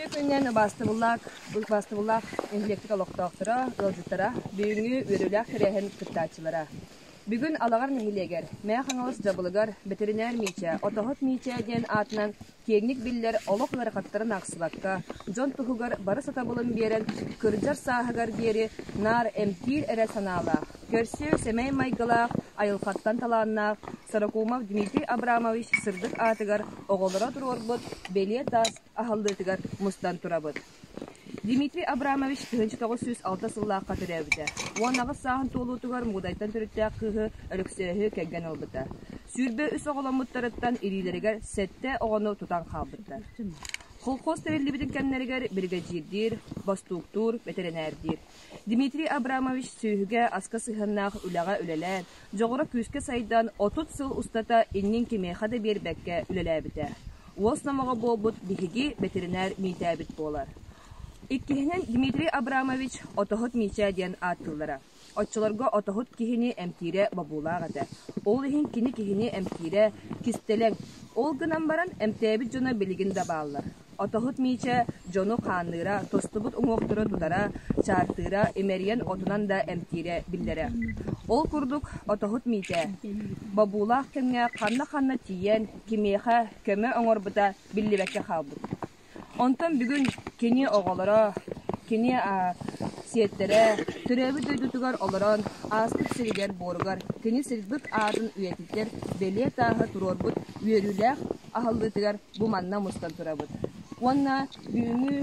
Үтүө күнүнэн убаастабыллаах убаастабыллаах нэһилиэкпит олохтоохторо, ыалдьыттара, бүгүҥҥү үөрүүлээх тэрээһин кыттааччылара. Бүгүн Алаҕар нэһилиэгэр Мэҥэ Хаҥалас дьабылыгар бэтэринээр Миичэ, Отоһут Миичэ диэн аатынан киэҥник биллэр олох ыарахаттарын аахсыбакка, дьон туһугар бары сатабылын биэрэн, кырдьар сааһыгар диэри наар эмтиир эрэ санаалаах, көрсүө сэмэй майгылаах, айылҕаттан талааннаах Сорокумов Дмитрий Абрамович сырдык аатыгар оҕолоро туруорбут бэлиэ таас аһыллыытыгар мустан турабыт. Дмитрий Абрамович 1906 сыллаахха төрөөбүтэ. 18 сааһын туолуутугар Мугудайтан төрүттээх кыыһы Өлөксөөһү кэргэн ылбыта. 23 оҕоломмуттарыттан илиилэригэр сэттэ оҕону тутан хаалбыттар. Колхоз тэриллибитин кэмнэригэр биригэдьиирдиир, бостууктуур, бэтэринээрдиир. Дмитрий Абрамович сүөһүгэ аска сыһыаннаах үлэҕэ үлэлээн, дьоҕура күүскэ сайдан, 30 сыл устата иннин кимиэхэ да биэрбэккэ үлэлээбитэ. Уос номоҕо буолбут биһиги бэтэринээр Миитээбит буолар. Иккиһинэн Дмитрий Абрамович Отоһут Миичээ диэн ааттыыллара. Оччолорго отоһут киһини эмтиирэ бобуулаах этэ. Ол иһин кини киһини эмтиирэ кистэлэҥ. Ол гынан баран эмтээбит дьоно билигин да бааллар. Отоһут Миичэ дьону хаанныыра, тостубут уҥуохтары тутара, чаартыыра, имэрийэн отунан да эмтиирэ биллэрэ. Ол курдук Отоһут Миитэ бобуулаах кэмҥэ ханна-ханна тиийэн, кимиэхэ көмө оҥорбута биллибэккэ хаалбыт. Онтон бүгүн кини оҕолоро, кини сиэттэрэ төрөөбүт дойдутугар олорон, ааспыт сиригэр-буоругар кини сырдык аатын үйэтитэр бэлиэ тааһы туруорбут үөрүүлээх аһыллыытыгар бу манна мустан турабыт. Уонна бүгүҥҥү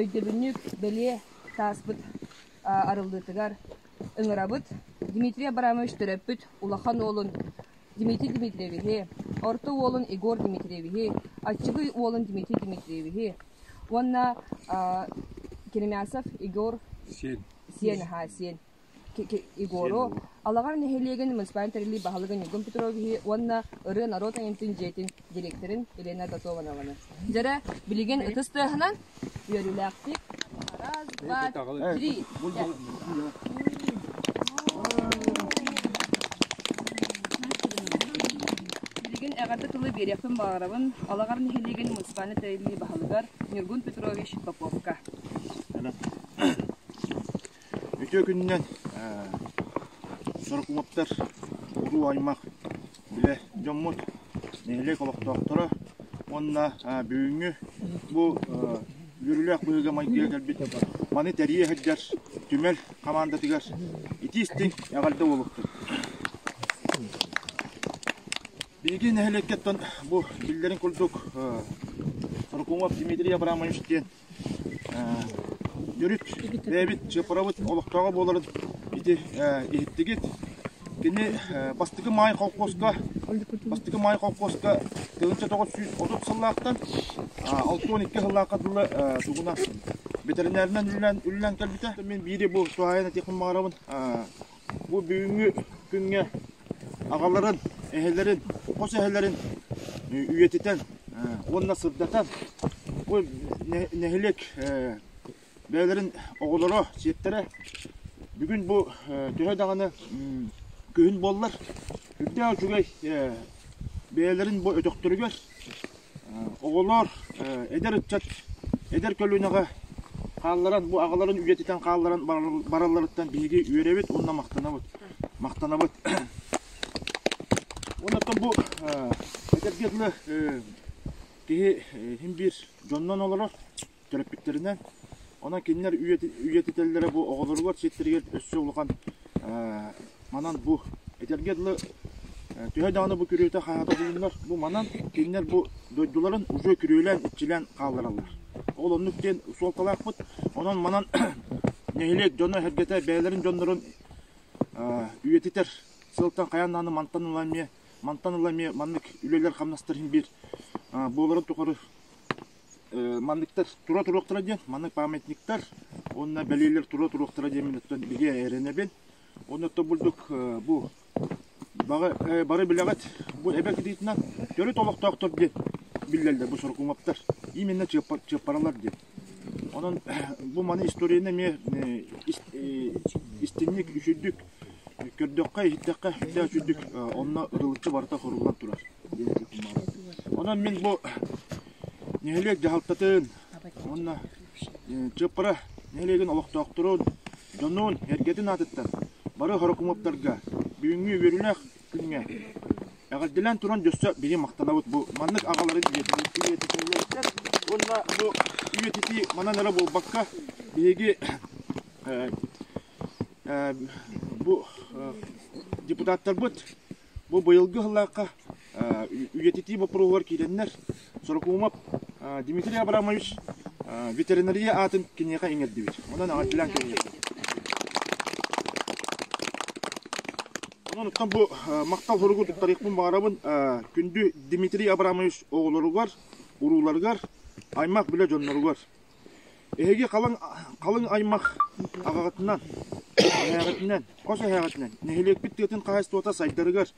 өйдөбүнньүк бэлиэ тааспыт арыллыытыгар ыҥырабыт Дмитрий Абрамович төрөппүт улахан уолун Дмитрий Дмитриевиһи, орто уолун Егор Дмитриевиһи, аччыгый уолун Дмитрий Дмитриевиһи уонна Керемясов Егор Сиэн Сиэн Егору Алаҕар нэһилиэгин муниципальнай тэриллии баһылыгын Ньургун Петровиһы уонна Ырыа норуот айымньытын дьиэтин директорын Елена Готованованы. Дьэрэ, билигин ытыс тыаһынан үөрүүлээхтик раз, два, три. Билигин эҕэрдэ тылы биэриэхпин баҕарабын Алаҕар нэһилиэгин муниципальнай тэриллии баһылыгар Ньургун Петрович Поповка. Үтүө күнүнэн Сорокумаптар уруу аймах билэ дьоммут, нэһилиэк олохтоохторо уонна бүгүҥҥү бу үөрүүлээх быһыыга-майгыга кэлбит маны тэрийэ сылдьар түмэл хамаандатыгар итии-истиҥ эҕэрдэ буолуохтун. Биһиги нэһилиэккэттэн бу биллэрин курдук Сорокумов Дмитрий Абрамович диэн Төрүт бэйэбит Чыаппарабыт олохтооҕо буоларын ити иһиттигит. Кини Бастакы Маай холкуоска Бастакы Маай холкуоска 1930 сыллаахтан 62 сыллаахха дылы тугунан бэтэринээринэн үлэлээн үлэлээн кэлбитэ. Мин биири бу туһаайан этиэхпин баҕарабын. Бу бүгүҥҥү күҥҥэ аҕаларын, эһэлэрин, хос эһэлэрин үйэтитэн уонна сырдатан бу нэһилиэк бэйэлэрин оҕолоро, сиэттэрэ бүгүн бу төһө даҕаны күһүн буоллар үрдээх үчүгэй бэйэлэрин бу өтөхтөрүгэр Оҕолор, эдэр ыччат эдэр көлүөнэҕэ хаалларан, бу аҕаларын үйэтитэн хаалларан баралларыттан биһиги үөрэбит уонна махтанабыт. Махтанабыт. Уонна бу этэргэ дылы киһи иһин биир дьоннон олорор. төрөппүттэринэн. Онон кинилэр үйэтитэллэрэ бу оҕолоругар сиэттэригэр өссө улахан манан бу этэргэ дылы төһө даҕаны бу күрүөтэ хаһаата булуннар бу манан кинилэр бу дойдуларын уже күрүөлээн иччилээн хааллараллар. Ол оннук диэн суолталаахпыт. Онон манан нэһилиэк дьоно-сэргэтэ бэйэлэрин дьоннорун үйэтитэр сылтан хайаан даҕаны мантан ыла эмиэ мантан ыла эмиэ маннык үлэлэр-хамнастар иһин биир буоларын тухары Манныктар тура туруохтара диэн, маннык памятниктар уонна бэлиэлэр тура туруохтара диэн мин оттон бигэ эрэнэбин. Уонна оттон бурдук бу баҕа бары билэҕит бу эбэ кытыытынан төрүт олохтоохтор диэн биллэллэр бу сорокумаптар. Именно чыаппаралар диэн. Онон бу маны историяны эмиэ истинник үчүйдүк көрдөххө, иһиттэххэ сүрдээх үчүйдүк онно ырылыччы барыта хоруллан турар. Онон мин бу нэһилиэк дьаһалтатын, Уонна Чыаппара нэһилиэгин олохтоохторун, дьонун, эргэтин аатыттан бары хорокумуоптарга бүгүҥҥү үөрүүлээх күҥҥэ эҕэрдэлээн туран дьөссө биһи махтанабыт бу маннык аҕаларын үйэтитэллэриттэн уонна бу үйэтитии манан эрэ буолбакка биһиги бу депутаттарбыт бу быйылгы сыллаахха үйэтитии боппуруоһугар киирэннэр Сорокуумап Дмитрий Абрамович ветеринария аатын киниэхэ иҥэрдибит. Онон эҕэрдэлээн кэбиһиэхпит. Онон оттон бу махтал суругу туттарыахпын баҕарабын күндү Дмитрий Абрамович оҕолоругар, урууларыгар, аймах билэ дьонноругар. Эһиги халыҥ, халыҥ аймах аҕаҕытынан, эһээҕитинэн, хос эһээҕитинэн нэһилиэкпит тыатын хаһаайыстыбата сайдарыгар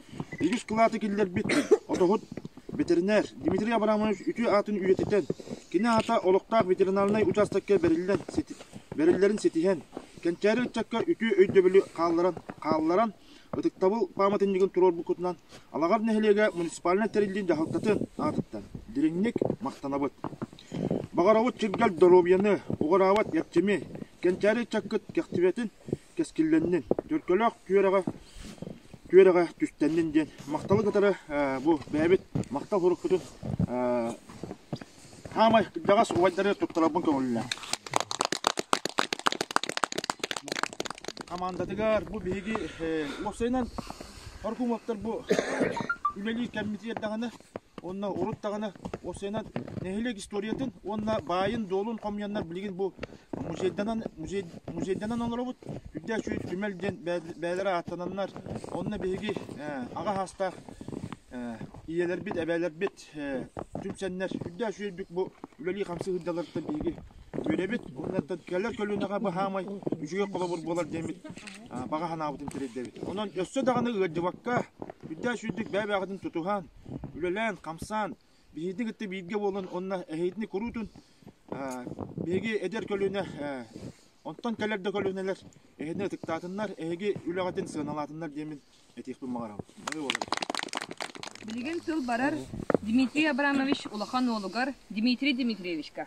үгүс кылааты киллэрбит отоһут ветеринар Дмитрий Абрамович үтүө аатын үйэтитэн, кини аата олохтоох ветеринарнай учаастакка бэриллэн, бэриллэрин ситиһэн, кэнчээри ыччакка үтүө өйдөбүлү хаалларан, хаалларан Ытыктабыл пааматынньыгын туруорбуккутунан Алаҕар нэһилиэгэ муниципальнай тэриллии дьаһалтатын аатыттан дириҥник махтанабыт. Баҕарабыт чиргэл доруобуйаны, уҕараабат эрчими, кэнчээри ыччаккыт кэхтибэтин, кэскиллэннин, төлкөлөөх түөрэҕэ түөрэҕэ түстэннин диэн махталы кытары бу бэйэбит махтал сурукпутун Хаамай кырдьаҕас убайдары туттарарбын көҥүллээх. Хамаандатыгар бу биһиги уопсайынан Хоркумовтар бу үлэлиир кэммитигэр даҕаны уонна урут даҕаны уопсайынан нэһилиэк историятын уонна баайын-дуолун хомуйаннар билигин бу музейданан музей музейданан олоробут. Үрдээх үчүгэй түмэл диэн бэйэлэрэ ааттананнар онно биһиги аҕа саастаах ийэлэрбит, эбээлэрбит түмсэннэр үрдээх үчүгэйбит бу үлэлии-хамсыы сылдьалларыттан биһиги үөрэбит. Уоннаттан кэлэр көлүөнэҕэ бу саамай үчүгэй холобур буолар диэммит баҕа санаабытын тириэрдэбит. Онон өссө даҕаны ыалдьыбакка, үрдээх үчүгэйдик бэйэ-бэйэҕитин тутуһан, үлэлээн, хамсаан, биһигини кытта бииргэ буолан уонна эһигитини куруутун биһиги эдэр көлүөнэ онтон кэлэр да көлүөнэлэр эһигини ытыктаатыннар, эһиги үлэҕитин сыаналаатыннар диэммин этиэхпин баҕарабын. Бары буолар. Билигин тыл барар Дмитрий Абрамович улахан уолугар Дмитрий Дмитриевичка.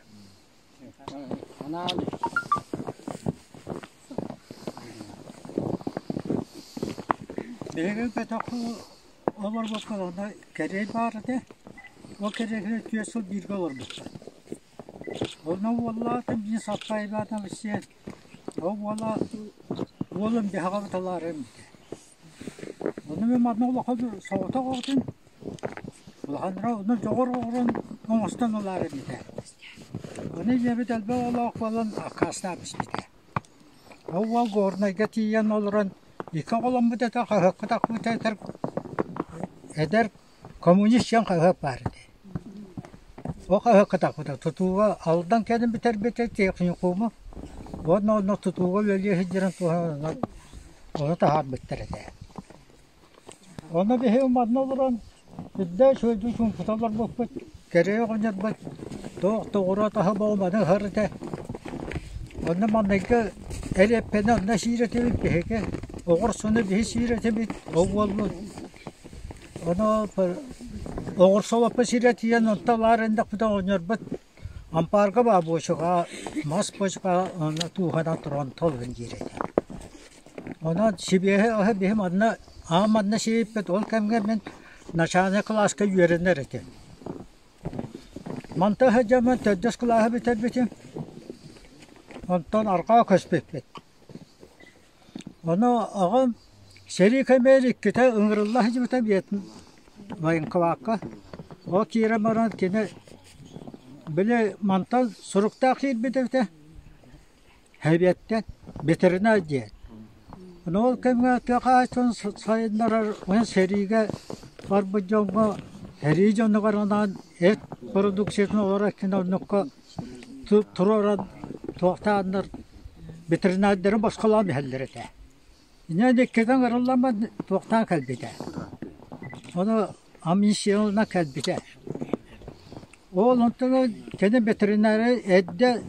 Биһиги бөтөх олорбукка онно кэриэй баар этэ. Ол кэриэйгэ түөрт сыл бииргэ олорбуттар. Онно уоллаатым биир саппайбаатам сиэн Ол уола уолум биһэҕэ талаарым этэ. Ону мин манна улахан соҕотох оҕотун улаханнара ону дьоҕур оҕорон оҥостон ылаарым этэ. Ону ийэбит элбэх оҕолоох буолан аккаастаан испитэ. Ол уол Горнайга тиийэн олорон икки оҕоломмут этэ, хаһыакка тахпыта этэр эдэр Коммунист диэн хаһыат баар этэ. Ол хаһыакка тахпыта. Тутууга Алдан кэлин бүтэрбитэ техникуму уонна онно тутууга үлэлии сылдьарын туһунан ону таһаарбыттар этэ. Онно биһиги манна олорон үрдэ үчүгэйдик чуумпута олорбуппут. Кэриэй оҕонньорбут туох тоҕуруот аһа буолманы ыһар этэ. Онно маҥнайгы эриэппэни онно сиир этибит биһиги. Оҕурсуну биһи сиир этибит. Ол буолбут Ону оҕурсолоппо сирэ тиийэн онто баар эндэхпитэ оҕонньорбут ампаарга баа буочука мас буочука онно тууһанан туран толуйан диир этэ. Онон сибиэһэй аһы биһи манна аан манна сиэппит ол кэмҥэ мин начальнай кылааска үөрэнэр этим. Мантан сылдьаммын төрдүс кылааһы бүтэрбитим. Онтон арҕаа көспүппүт. Ону аҕам сэрии кэмигэр иккитэ ыҥырылла сылдьыбыта военкомакка. Ол киирэн баран кини били мантан суруктаах киирбит эбитэ Сэбиэттэн ветеринар диэн. Ону ол кэмҥэ тыа хаһаайыстыбатын сайыннарар уонна сэриигэ барбыт дьоҥҥо сэрии дьонугар анаан эт продукциятын олорор кини оннукка туруоран туохтааннар ветеринардары босхолоон иһэллэр этэ. Инньэ иккитэн ырылламмат туохтаан кэлбитэ. Ону амнистиялана кэлбитэ. Ол онтон кини ветеринары эрдэ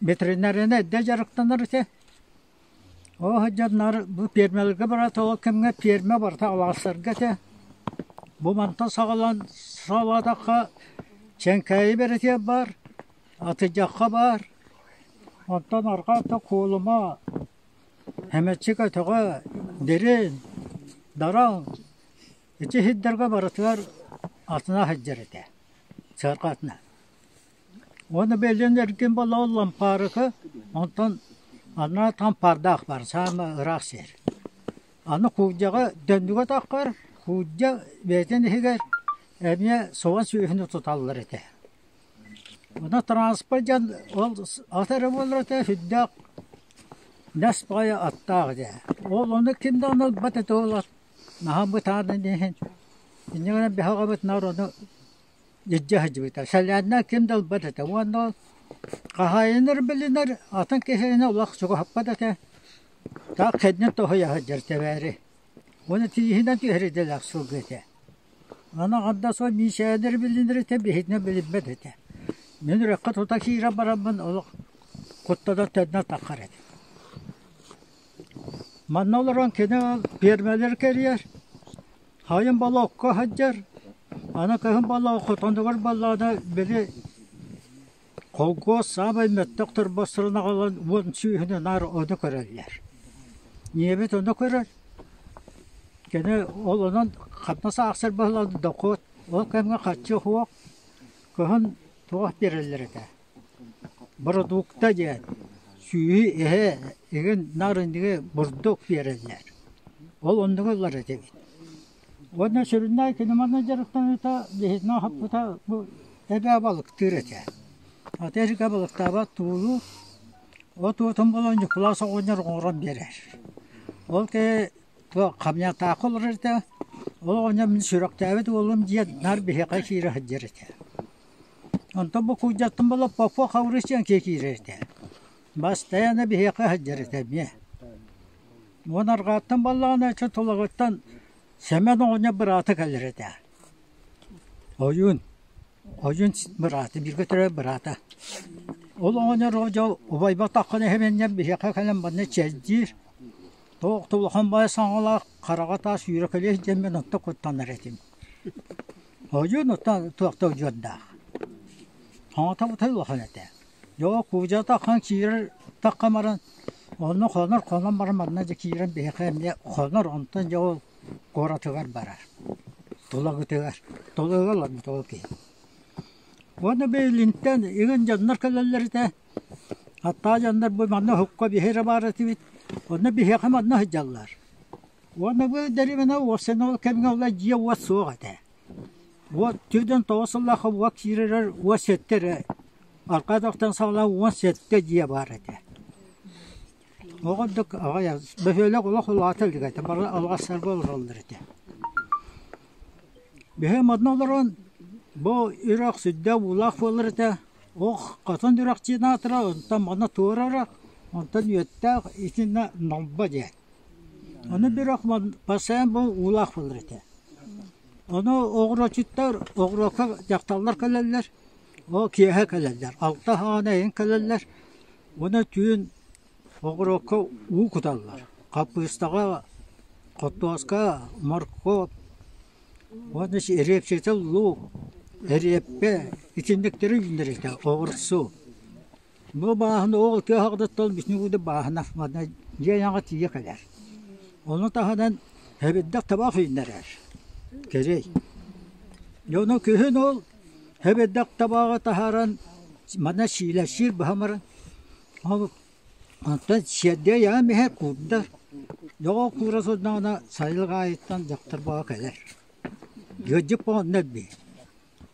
ветеринарияны эрдэ дьарыктанар этэ. Ол сылдьаннар бу пиэрмэлэргэ бараат ол кэмҥэ пиэрмэ барыта алаастарга этэ. Бу мантан саҕалаан саҕалаатахха Чэҥкээйи бэрэтиэ баар. Атырдьахха баар, оттон арҕаа өттө Куолума, Хэмэччик өтөҕө, Дириҥ, Дараҥ ити сирдэргэ барытыгар атына сылдьар этэ, сыарҕа атына. Уонна бэлиэн эргин буолла ол Лампаарыкы, онтон анараа Тампаардаах баар, саамай ыраах сир. Аны Куудьаҕа дөннүгэ таххар, Куудьа бэйэтин иһигэр эмиэ суон сүөһүнү туталлар этэ. Онно транспорт диэн ол ат эрэ буолар этэ, сүрдээх нэс баҕайы аттаах этэ. Ол ону ким даҕаны ылбат этэ ол ат наһаа бытаанын иһин. Инньэ гынан биһиги аҕабыт наар ону илдьэ сылдьыбыта. Сэлээннээх ким да ылбат этэ. Уонна ол хаһаайыннар билинэр, атын киһини олох чугаһаппат этэ. Таах кэннин тоһуйа сылдьар тэбээри. Уонна тииһинэн түһэр идэлээх сылгы этэ. Аны аҥардас ол миисээннэри билинэр этэ, биһигини билиммэт этэ. Мин үрэххэ тута киирэн бараммын олох куттанан төннөн таххар этим. Манна олорон кини ол пиэрмэлэри кэрийэр, хайын балокка сылдьар, аны кыһын балок хотонугар баллаана били Холкуос саамай мөлтөх торбосторун аҕалан уон сүүһүнэн наар ону көрөллөр. Ийэбит ону көрөр. Кини ол онон хамнас аахсар быһыылаах дохуот ол кэмҥэ харчы суох. Кыһын туох биэрэллэр этэ? Бородуукта диэн сүүһү эһэ игин наар инниги бурдук биэрэллэр. Ол оннугу ылар этибит. Уонна сүрүннээн кини манна дьарыктаныыта биһигини аһаппыта бу эбээ балыктыыр этэ. Аты эргэ балыктаабат туулуу от уотун булан Ньукулаас оҕонньор оҥорон биэрэр. Ол киһи туох хамньатаахха олорор этэ. Ол оҕонньор мин сүрэхтээбит уолум диэн наар биһиэхэ киирэ сылдьар этэ. Онтон бу кулдьаттан була Попов Хабырыыс диэн киһи киирэр этэ. Бастайаана биһиэхэ сылдьар этэ эмиэ. Уон арҕааттан буоллаҕына чэ Тулагыттан Сэмэн оҕонньор быраата кэлэр этэ. Ойуун, ойуун быраата, бииргэ төрөөбүт быраата. Ол оҕонньор дьэ убайбатаххына иһэмэнньэн биһиэхэ кэлэн манна чэйдиир. Туох да улахан баай саҥалаах хараҕа таас сүүрэкэлиэх диэммин онто куттанар этим. Ойуун оттон туох да удьуордаах. Саҥата бутай улахан этэ. Дьоо куудьата ахан киирэр тахха баран, онно хонор, хонон баран манна дьэ киирэн биһиэхэ эмиэ хонор, онтон дьэ ол куоратыгар барар, Тулагытыгар. Тулагыга олорбут ол киһи. Уонна Бейлинтэн игин дьоннор кэлэллэр этэ. Аттаа дьоннор бу манна уһукка биһи эрэ баар этибит. Онно биһиэхэ манна сылдьаллар. Уонна бу дэриэбинэ уопсайынан ол кэмҥэ ол дьиэ-уот суох этэ. Уот түрдэн тоҕус сыллаахха уот киирэрэр уот сэттэ эрэ Арҕаа тохтон саҕалаан 17 дьиэ баар этэ. Оҕо аҕай бөһүөлэк олох улаата илик этэ, бары алҕастарга олороллор этэ. Биһи манна олорон бу үрэх сүрдээх уулаах буолар этэ. Ох, хотон үрэх диэн аатыра, онтон манна туорара, онтон үөттээх итиннэ Налба диэн. Ону үрэх постоянно бу уулаах буолар этэ. Ону оҕуруотчуттар оҕуруокка дьахталлар кэлэллэр, Ол киэһэ кэлэллэр, алта хаана эҥин кэлэллэр уонна түүн оҕуруокка уу куталлар. Хаппыыстаҕа, хортуоска, моркуоп уонна эриэпситэ луук, эриэппэ итинниктэри үүннэрэллэр оҕурсу. Бу бааһына ол тыа хаҕытыттан бүтүн курдук бааһына манна дьиэ айаҕа тиийэ кэлэр. Ону таһынан сэбирдэх табах үүннэрэр. Кэрий. Дьону күһүн ол Сэбирдэх табааҕы таһааран манна сиилэстиир быһа баран ол онтон сиэрдийэ ыйаан иһэр куурдар. Дьоҕо куура сылдьаҕына сайылык аайыттан дьахтар бөҕө кэлэр. Ыалдьыт бөҕө онно элбиир.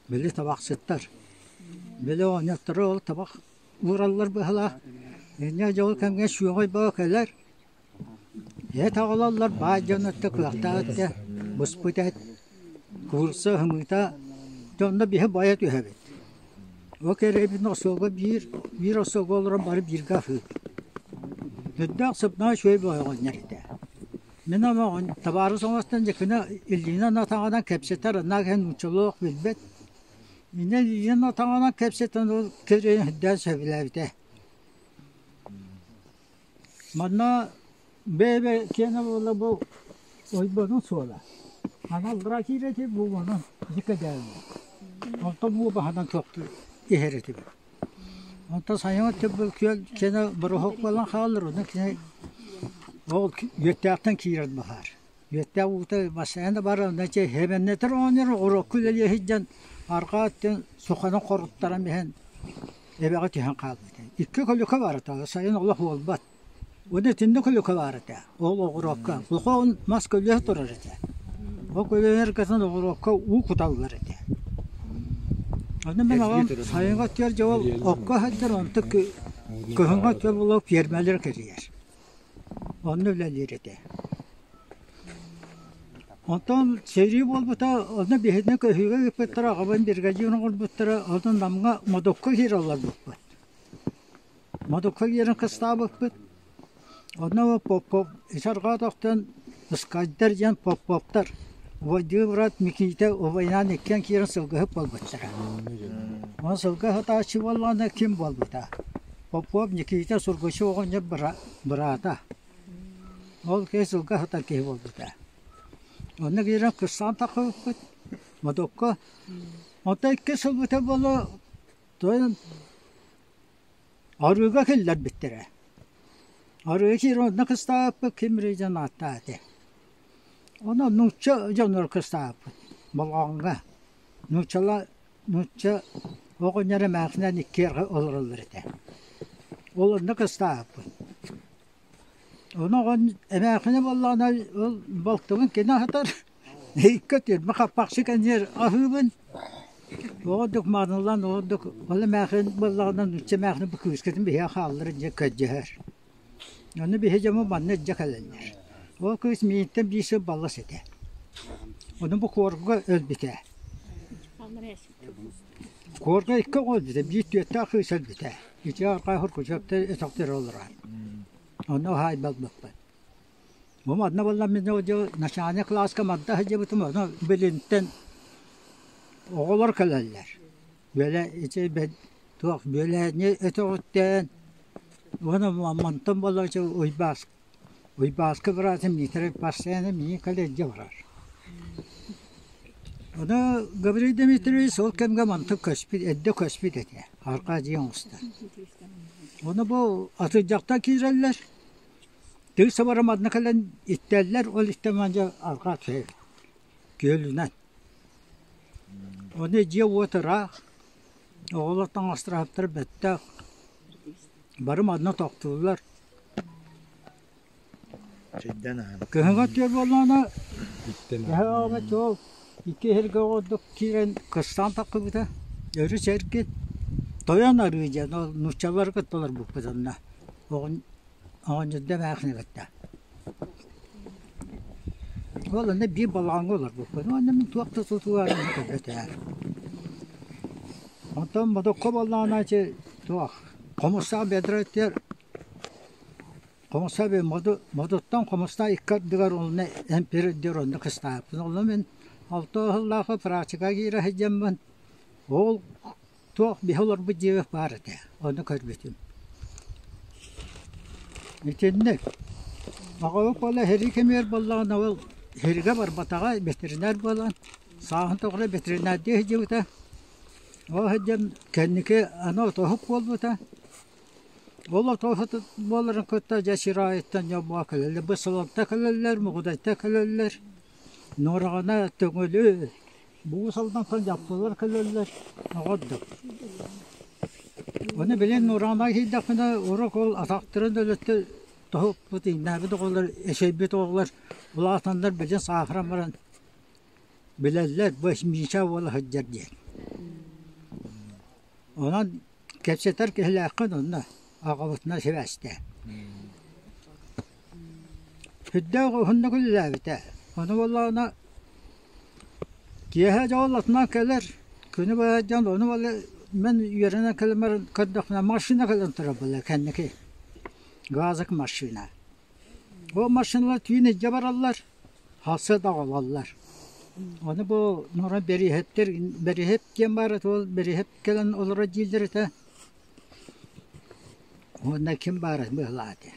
Били табахсыттар. Били оҕонньоттору ол табах уураллар быһалаах. Инньэ дьол кэмҥэ сүөҕэй бөҕө кэлэр. Эт аҕалаллар баай дьон өттө кыахтаах өттө буспут эт, куурусса ымыыта, дьэ онно биһи байа түһэбит. Ол кэриэбин остуолга биир, биир остуолга олорон бары бииргэ аһыыбыт. Үрдээх сыпнаа үчүгэй оҕонньор этэ. Мин ама табаарыс оҥостон дьэ кини илиинэн атаҕынан кэпсэтэр, анаа киһи нууччалыы олох билбэт. Инньэ илиинэн атаҕынан кэпсэтэн ол кэриэһин үрдээн сөбүлээбитэ. Манна бэйэ киэнэ буолла бу ойбонун суола. Анал киирэ бу онон дьикэдээллэр. Онтон уу баһынан тохтуу иһэр этибит. Онтон сайыҥҥы өттүгэр күөл киэнэ бороһуок буолан хаалар, онно кини ол үөттээхтэн киирэр баһаар. Үөттээх уута бассейн да баар, онно чэ хэбэннэтэр оҕонньор уруокка үлэлии сылдьан арҕаа өттүн суханы хоруттаран иһэн эбэҕэ түһэн хаалбыта. Икки көлүкэ баар этэ, сайын олох уолбат. Уонна итиннэ көлүкэ баар этэ, ол оҕуруокка. Улахан мас көлүөһэ турар этэ. Ол көлүөһэ эргэтин оҕуруокка уу куталлар этэ. Онно мин аҕам сайыҥҥы өттүгэр дьэ ол окко сылдьар, онтон кыһыҥҥы өттүгэр буолуох фермэлэр кэрийэр. Онно үлэлиир этэ. Онтон сэрии буолбута, онно биһигини көһүүгэ ыыппыттара, аҕабын биригэдьиир оҥорбуттара, онон Намҥа Модукка киирэ олорбуппут. Модукка киирэн кыстаабыппыт. Онно Попов ити арҕаа тохтон Ыскайдар диэн Поповтар убайдыы быраат Микиитэ убайынаан иккиэн киирэн сылгыһыт буолбуттара. Онон сылгы сатааччы буоллаҕына ким буолбута? Попов Никита Сургучу оҕонньор быраата. Ол киһи сылгы сатар киһи буолбута. Онно киирэн кыстаан тахсыбыппыт Модукка. Онтон икки сылбыта буолуо тойон Арыыга киллэрбиттэрэ. Арыыга киирэн онно кыстаабыппыт ким эрэ дьон ааттаах этэ. Онон нуучча дьонугар кыстаабыппыт Болҕоҥҥо. Нууччалар нуучча оҕонньор эмээхсинэн иккиэргэ олороллор этэ. Ол онно кыстаабыппыт. Ону оҕон эмээхсинэ буоллаҕына ол балтыбын кини аһатар Икки тирбэ хаппахчы кэнниэр аһыыбын. Оҕордук маанылаан оҕордук ол эмээхин буоллаҕына нуучча эмээхинэ бу кыыскытын биһиэхэ хаалларын дьэ көрдөһөр. Ону биһи дьомо манна илдьэ кэлэллэр. Ол кыыс миигиттэн биир сыл баллас этэ. Ону бу куорга өлбүтэ. Куорга икки оҕо өлбүтэ, биир түөттээх кыыс өлбүтэ. Ити арҕаа Хуркучуоптар өтөхтөр олорор. Онно уһаайбалбыппыт. Бу манна буолла мин начальник кылааска манна сылдьыбытым, ону билинтэн оҕолор кэлэллэр. Үөлэ ити туох үөлээнньи өтөҕүттэн уонна мантан буолла Уйбаас Уйбааскы быраатым Дмитрий постоянно миигин кэлэ илдьэ барар. Ону Гаврил Дмитриевич ол кэмҥэ мантан көспүт, эрдэ көспүт этэ, арҕаа дьиэ оҥостон. Ону бу атырдьахтан киирэллэр, Тыы сабара манна кэлэн иттэллэр, ол иттэн дьэ арҕаа түһэбит күөлүнэн. Ону дьиэ-уот ыраах, оҕолор таҥастараһыттар бэттэх, бары манна тохтууллар. Кыһыҥҥы өттүгэр буоллаҕына, эһэ ол икки эһэргэ оҕордук киирэн кыстаан таххыбыта, өрүс эргин, тойон арыы диэн ол нууччалары кытта олорбуппут онно. Оҕонньордо эмээхсини кытта. Ол онно биир балаҕаҥҥа олорбуппун уонна мин туох да тутуһарым көрбөт ээ. Онтон Модукка буоллаҕына ити туох хомустаах бедра хомустаах Модуттан хомустаах икки ардыгар онно эмпиэрдиир онно кыстаабыппын. Онно мин алта сыллаахха практика киирэ сылдьаммын ол Туох биһи олорбут дьиэбит баар этэ, ону көрбүтүм. Итинник. Аҕабыт буола сэрии кэмигэр буоллаҕына ол сиригэ барбатаҕа, ветеринар буолан, сааһын тухары ветеринардыы сылдьыбыта. Ол сылдьан кэнники аны отоһут буолбута. Ол отоһут буоларын кытта дьэ сир аайыттан дьон буола кэлэллэр. Бысылалта кэлэллэр, Мугудайта кэлэллэр, Нуораҕана, Төҥүлү, Бугус алдантан дьаппылар кэлэллэр, оҕордук. Ону билин ураанай киирдэхпинэ, урук ол атахтарын өлөттө тоһуппут, иҥнээбит оҕолор, эчэйбит оҕолор улаатаннар билин сааһыран баран билэллэр, бу Миша буола сылдьар диэн. Онон кэпсэтэр киһилээххин онно аҕабытынан сибээстээн. Сүрдээх уһуннук үлэлээбитэ. Ону буоллаҕына киэһэ дьол атынан кэлэр, күнү быһа дьон ону буолла мин үөрэнэн кэлэн баран көрдөхпүнэ машина кэлэн турар буолла кэнники газик машина. Ол машиналар түүн илдьэ бараллар, Хасса да аҕалаллар. Ону бу нора бэриэһэттэр бэриэһэп диэн баар этэ, ол бэриэһэп кэлэн олорор дииллэр этэ. Уонна ким баара быһалаа этэ.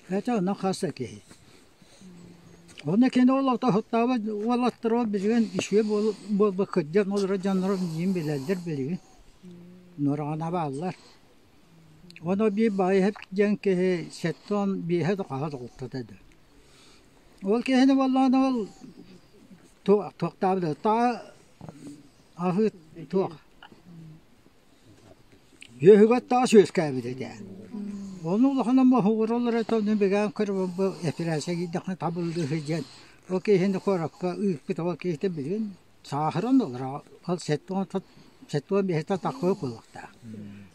Это онно хас да киһи. Онно кини ол отоһуттаабыт уолаттар ол билигин үчүгэй буолбут кырдьан олорор дьонноро миигин билэллэр билигин. Нуораҕана бааллар. Ону биир баайыһыт диэн киһи 75-э да хаһа да куттата этэ. Ол киһини буоллаҕына ол туохтаабыта таа аһыы туох үөһүгэр таас үөскээбит этэ. Ону улахан моһугураллар этэ, ону бигээн көрөбүн бу эпэрээссийэ киирдэххинэ табыллыыһы диэн ол киһини куоракка ыыппыт ол киһитэ билигин сааһыран олорор, ол 75-тэн тахсыы буолуохтаах.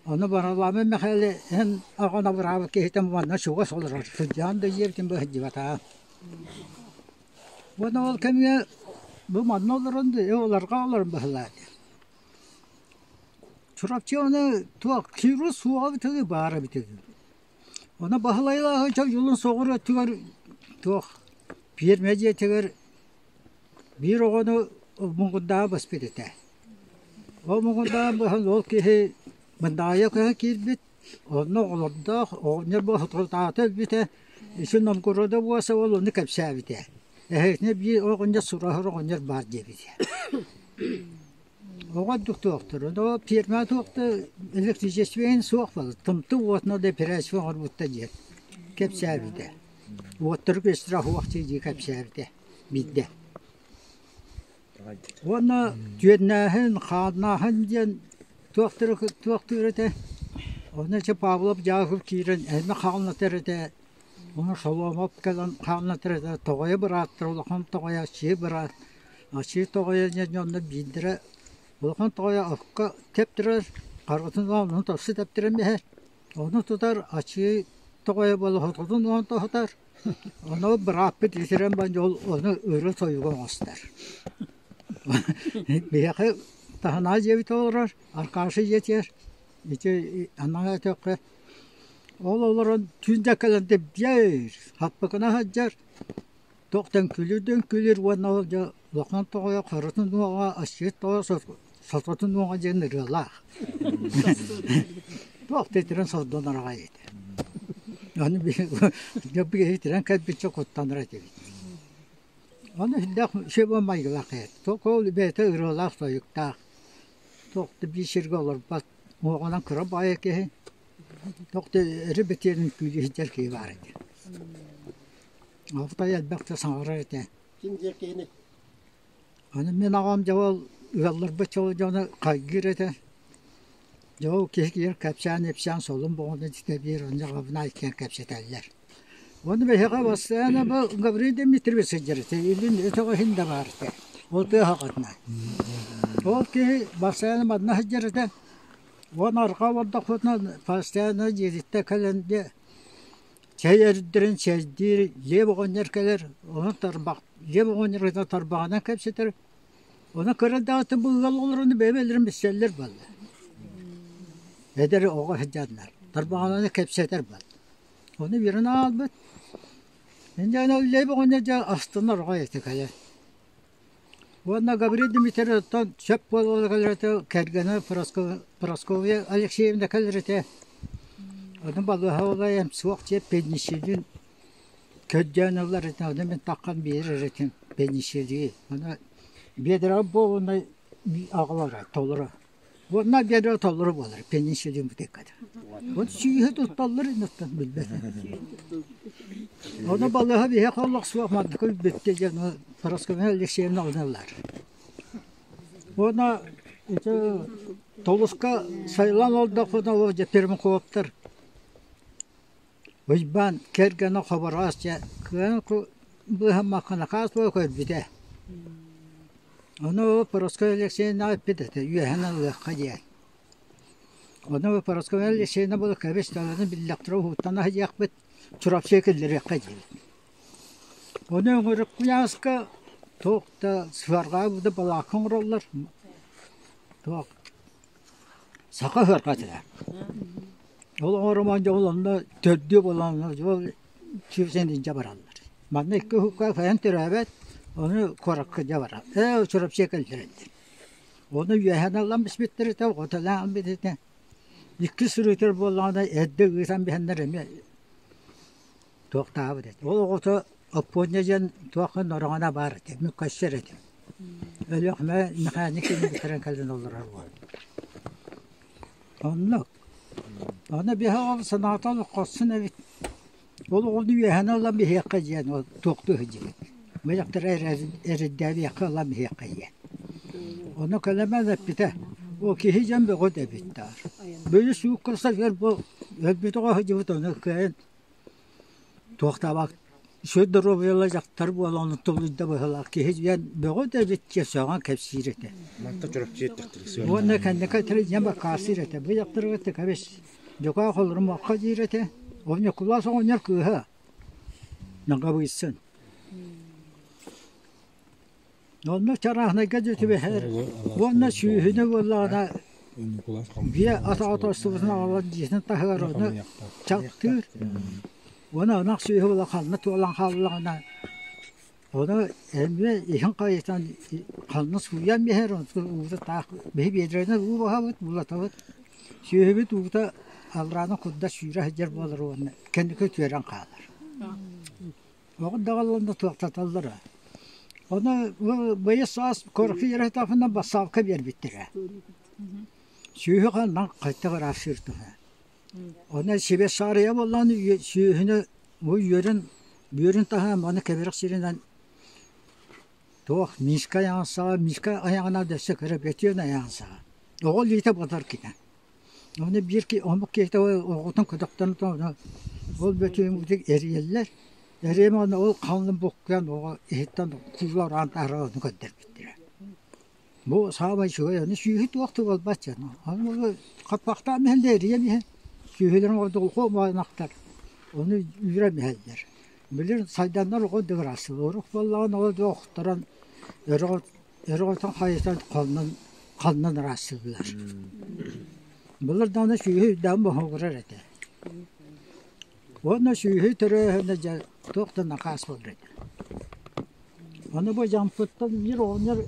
Ону Баралаамын Мэхээлэ эн аҕан абыраабыт киһитэ манна чугас олорор, сылдьан да дьиэбитин быһыдьыбатаҕа. Уонна ол кэмҥэ бу манна олорон да олорго олорон быһылаата. Чурапчы ону туох киру суоҕа эбитэ баара эбитэ. Ону Баһылайлааһы дьолун соҕур өттүгэр туох пиэрмэ дьиэтигэр Биир оҕону муҥурдааҕы баспыт этэ. Ол муҥурдааҕы баһан ол киһи Мындаайа көһөн киирбит, онно оҕолордоох, оҕонньор бу соторутааҕыта өлбүтэ, ити Новгорода буоса ол ону кэпсээбитэ. Эһэтинэ биир оҕонньор сураһар оҕонньор баар диэбитэ. Оҕо ордук туохтур, ону фирма туохта электричествен суох буолар, тымтыы уотунан да операция оҥорбуттар диэн кэпсээбитэ. Уоттары страховок дии кэпсээбитэ. Биирдэ. Уонна түөннээһин, хааннааһын диэн туохтара туохтуур этэ. Онно ити Павлов Дьаакып киирэн эмэ хааллатар этэ. Ону Соломов кэлэн хааллатар этэ. Тоҕойо бырааттар улахан тоҕойо Ачыы быраат. Ачыы тоҕойо диэн дьоннор биирдэрэ улахан тоҕойо окко тэптэрэр, харытын оонньоон тахса тэптэрэн иһэр. Ону тутар ачыы тоҕойо буола хототун уон тоһутар. Ону бырааппыт итирэн баран ол ону өрө тойуга оҥостор. Биһиэхэ таһынаа дьиэбит олорор, Аркаша дьиэтигэр ити анаа өтөххө ол олорон түүн да кэлэн дэбдиэр, хаппыкына сылдьар, туох дэҥкүлүүр дэҥкүлүүр уонна ол дьэ улахан тоҕойо харытын уоҕа, асчыт тоҕо сототун уоҕа диэн ырыалаах. Туох да итирэн сордонор аҕай этэ. Аны биһиги итирэн кэлбиччэ куттанар этибит. Аны сүрдээх үчүгэй майгылаах этэ. Ол бэйэтэ ырыалаах тойуктаах. Туох да биир сиргэ олорбот, уоҕунан кыра баайа киһи. Туох да эрэ бэтиэрин күүһү сылдьар киһи баар этэ. Алтай элбэхтэ саҥарар этэ. Ким диир киһини? Аны мин аҕам дьэ ол ыалларбыт дьол дьоно хайгыыр этэ. Дьэ ол киһи киһи кэпсээн-ипсээн солун боҕону ситэ биир онно аҕабынаай киэн кэпсэтэллэр. Уонна биһиэхэ бастаан бу Гаврил Дмитриевич сылдьар этэ, илин өтөҕө иһин да баар этэ. Ол тыа саҕатына. Ол киһи бастаан манна сылдьар этэ. Уонна арҕаа олордохпутуна постоянно дьиэтиттэн кэлэн дьэ чэй эрдэрин чэйдиир лиэп оҕонньор кэлэр, ону тарбах лиэп оҕонньор тарбаҕынан кэпсэтэр. Ону кыра даҕаты бу ыал олорону бэйэ-бэйэлэрин билсэллэр буолла. Эдэр оҕо сылдьаннар тарбаҕынан кэпсэтэр буолла. Ону үөрэн аалбыт. Инньэ лиэп оҕонньор дьэ астынар оҕо этэ кэлэр. Уонна Гаврил Дмитриевтан сөп буолуола кэлэр этэ, кэргэнэ Прасковья Алексеевна кэлэр этэ. Ону балыыһа улайан суох дьиэ пенисиллин көрдөөн ылар этэ, ону мин таххан биэрэр этим пенисиллини. Ону биэдэрэҕэ буолунай аҕалара толоро. Уонна биэдэрэҕэ толору буолар пенисиллин бутыыкката. Вот сүүһэ тутталлар иннаттан билбэтим. Ону балыыһа биһиэхэ олох суох маннык өлбүттэ диэн Парасковья Алексеевна ылыналлар. Уонна ити Толуска сайылан олордохпутуна ол дьэ Пермякоптар Уйбаан кэргэнэ Хобороос дьэ кыайан быыһаммакка накаас буола көрбүтэ. Ону Парасковья Алексеевна эппит этэ үөһэн ылыахха диэн. Ону Парасковья Алексеевна буола кэбис таланы биллэхтэрэ уһуктан аһыйыахпыт Чурапчыга киллэриэххэ диэбит. Ону өҥүрүк куйааска туох да сыарҕа да балаакка оҥороллор туох саха сыарҕата этэ. Ол оҥоруман дьэ ол онно төрдүө буолан ол сүүрсэн илдьэ бараллар. Манна икки уһукка кыайан төрөөбөт, ону куоракка илдьэ барар. Ээ Чурапчыга кэллэрэллэр. Ону үөһээн ылан биспиттэр этэ, оҕотолоон ылбыт этэ. Икки сырыытыр буоллаҕына эрдэ ыытан биһэннэр эмиэ туохтаабыт этэ. Ол оҕото Оппуонньа диэн туохха нороҕоно баар этэ, мин көссөр этим. Өлүөхүмэ мэхээнньик бүтэрэн кэлэн олорор уол. Оннук. Аны биһи ол санаата олоххосун эбит. Ол оҕону үөһэни ылан биһиэхэ диэн ол туохтуу сылдьыбыт. Мыйахтара эрэйдээбиэххэ ылан биһиэхэ диэн. Ону кэлэмэн эппитэ, о киһи дьон бөҕө да эбит даар. Били суукка сылдьар бу өлбүт оҕо сылдьыбыт ону кыайан туохтаабат Үчүгэй доруобуйалаах дьахтар буолан ону тулуйда быһыылаах киһи диэн бөҕө да эбит диэн сөҕөн кэпсиир этэ. Манта чөрөпчү эттэхтэрэ Уонна кэнники этэр бакаастыыр этэ. Бу дьахтарга кэбис дьокоо холорумуохха диир этэ. Ол Ньукулаас оҕонньор кыыһа Наҕабыйсын. Онно чарааһынайга дьэ түбэһэр уонна сүүһүнэ буоллаҕына биэ атаҕа тостубутун аҕалан дьиэтин таһыгар ону чалтыыр уонна ынах сүөһү улаханна туолан хааллаҕына ону эмиэ иһин хайытан ханна сууйан биһэр онтун уута таах биһи биэдэрэнэн уу баһабыт булатабыт сүөһүбүт уута алларааны курда сүүрэ сылдьар буолар уонна кэнники үтүөрэн хаалар. Оҕо даҕалланна туохтаталлара. Ону быйыл саас куоракка үөрэтээхпинэ бассаапка биэрбиттэрэ. Сүөһү ханна хайдах ыраастыыр туһа. Ону сибээс саарыйа буоллаҕына сүөһүнү бу үөрүн бүөрүн таһынан маны кэбирэх сиринэн туох миискэ айаҕын саҕа миискэ айаҕынан да өссө кыра бөтүөн айаҕын саҕа. Оҕо илиитэ батар кини. Ону биир омук киһитэ оҕотун көтөхтөн ол бөтүөҥҥүтүн эрийэллэр. Эрийэн уонна ол халлын буккуйан оҕо иһиттэн кууллар аан таһааран ону көрдөрбүттэрэ. Бу саамай үчүгэй аны сүүһү туох да буолбат дьон. Аны хаппахтаан иһэллэр эрийэн иһэн сүүһүлэрин ордук ынахтар ону үүрэн иһэллэр. Билигин сайданнар оҕо дыгырассылар. Урут буоллаҕына оҕо охторон Өрөҕөтүн хайытан хоннон ханнан ыраастыыллар. Былыр даҕаны сүөһү үрдээн боһугурар этэ. Уонна сүөһү төрөөһүнэ дьэ туох да накаас буолар этэ. Ону бу дьампыттан биир оҕонньор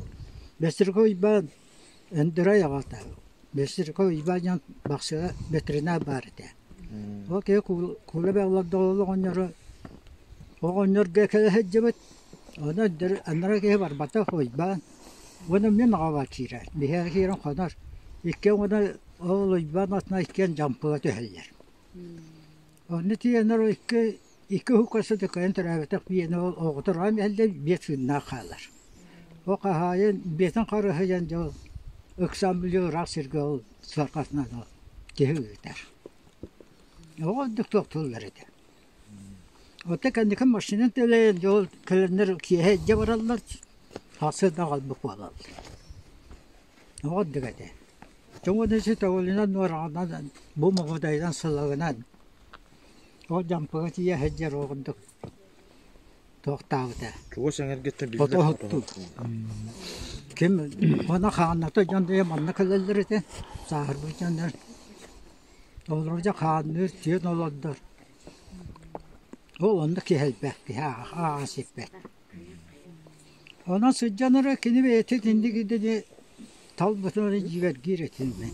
Бэстиркэ Уйбаан Өндөрөй аҕата Бэстиркэ Уйбаан диэн Бахсыга ветеринар баар этэ. Ол киһи куула бэҕэлэрдээх ол оҕонньору оҕонньорго кэлэ сылдьыбыт Ону анараа киһи барбатах Уйбаан уонна мин аҕабар киирэр. Биһиэхэ киирэн хонор. Иккиэн уонна ол Уйбаан атына иккиэн дьампыга түһэллэр. Онно тиийэннэр икки икки уһукка сытыкайан төрөөбөтөх биэни ол оҕото ыран иһэллэр биэ тыыннаах хаалар. Ол хаһаайын биэтин харыһыйан дьэ ол ыксаан били ыраах сиргэ ол сыарҕатынан ол киһи ыытар. Оҕо ордук туохтууллар этэ. Оттон кэнники машина төлөйөн дьол кэлэннэр киэһэ илдьэ бараллар, сарсыарда аҕалбыт буолаллар. Оҕо ордук этэ. Дьоҥҥо ити тоҕулунан нуораҕанан бу моҕодайынан сылыгынан ол дьампыга тиийэ сылдьар оҕурдук туохтаабыта. Чугас эҥэргиттэн биллэр Отоһуттуу. Ким уонна хаанната дьон да манна кэлэллэр этэ, сааһырбыт дьоннор Олордо хаанныыр сиэн олордор. Ол онно киһи элбэх, киһи ааҕа сиппэт. Онон сылдьан эрэ кини бэйэтэ итинник идэни талбытын эрэ дьиибэргиир этим мин.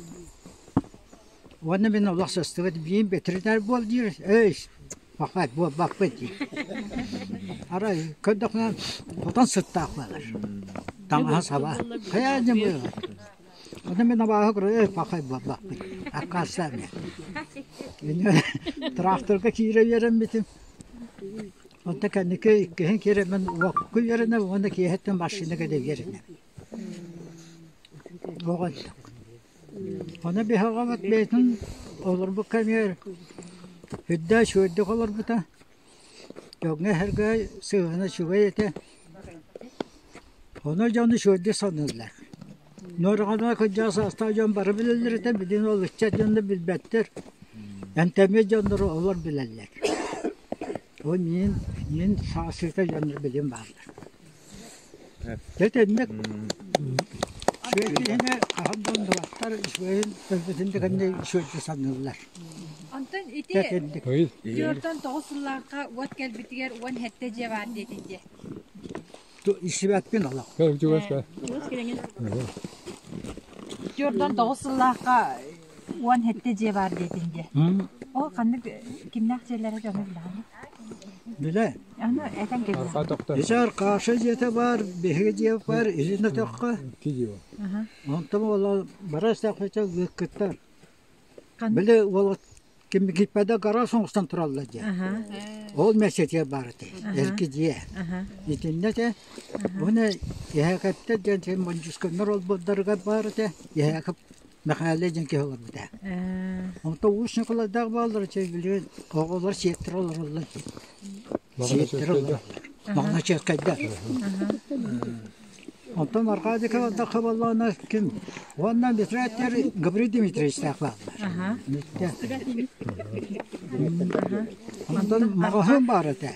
Уонна мин олох сыстыбат биин ветеринар буол диир, эй, пахай буолбаппын диир. Арай көрдөхүнэ хотон сыттаах буолар. Таҥаһа саба. Хайа дьэ Ону мин абааһы көрө пахай буолбаппын, аккаастаан Тракторга киирэ үөрэммитим. Онто кэнники иккиһин киирэммин уокка үөрэнэбин уонна киэһэттэн машина кэлэ үөрэнэбин. Оҕонньор. Ону биһи оҕобут бэйэтин олорбут кэмигэр үрдээх үчүгэйдик олорбута. Дьоҥҥо-сэргэ сыһыана үчүгэй этэ. Ону дьон үчүгэйдик саныыллар. Нуораҕана кырдьаҕас саастаах дьон бары билэллэр этэ, билигин ол ыччат дьонно билбэттэр. Эмтэммит дьоннору олор билэллэр. Ол миин, миин саастыыта дьоннор билигин бааллар. Дьэ итинник үчүгэй киһини хаһан да умнубаттар, үчүгэйин өлбүтүн да кэннэ үчүгэйдик саныыллар. Онтон ити Дьэ итинник. 49 сыллаахха уот кэлбитигэр 17 дьиэ баар диэтин дии. Истибэппин олох. 49 сыллаахха 17 дьиэ баар диэтин дии. Ол ханнык кимнээх дьиэлэрэ дьону билэҕин? Билэ. Аны этэн кэбиһэ. Исаар Каша дьиэтэ баар, биһиги дьиэ баар, илин өтөххө. Онтон буолла бара истэхпитэ ыыккыттар. Били уол ким киппэдэ гараж оҥостон тураллар дьэ. Ол мэсэтиэ баар этэ. Эрги дьиэ. Итиннэ те уна Иһээкэптэр диэн син мундьусканнар олбуордарыгар баар этэ. Иһээкэп Мэхээлэ диэн киһи олорбута. Онтон Уус Ньукулайдаах бааллара чэй билигин оҕолор сиэттэрэ олороллор. Сиэттэрэ олороллор. Маҕаначыаскайдар. Онтон арҕаа диэки бардахха буоллаҕына ким уонна Дмитриевтэр Гаврил Дмитриевичтээх бааллар. Онтон маҕаһыын баар этэ.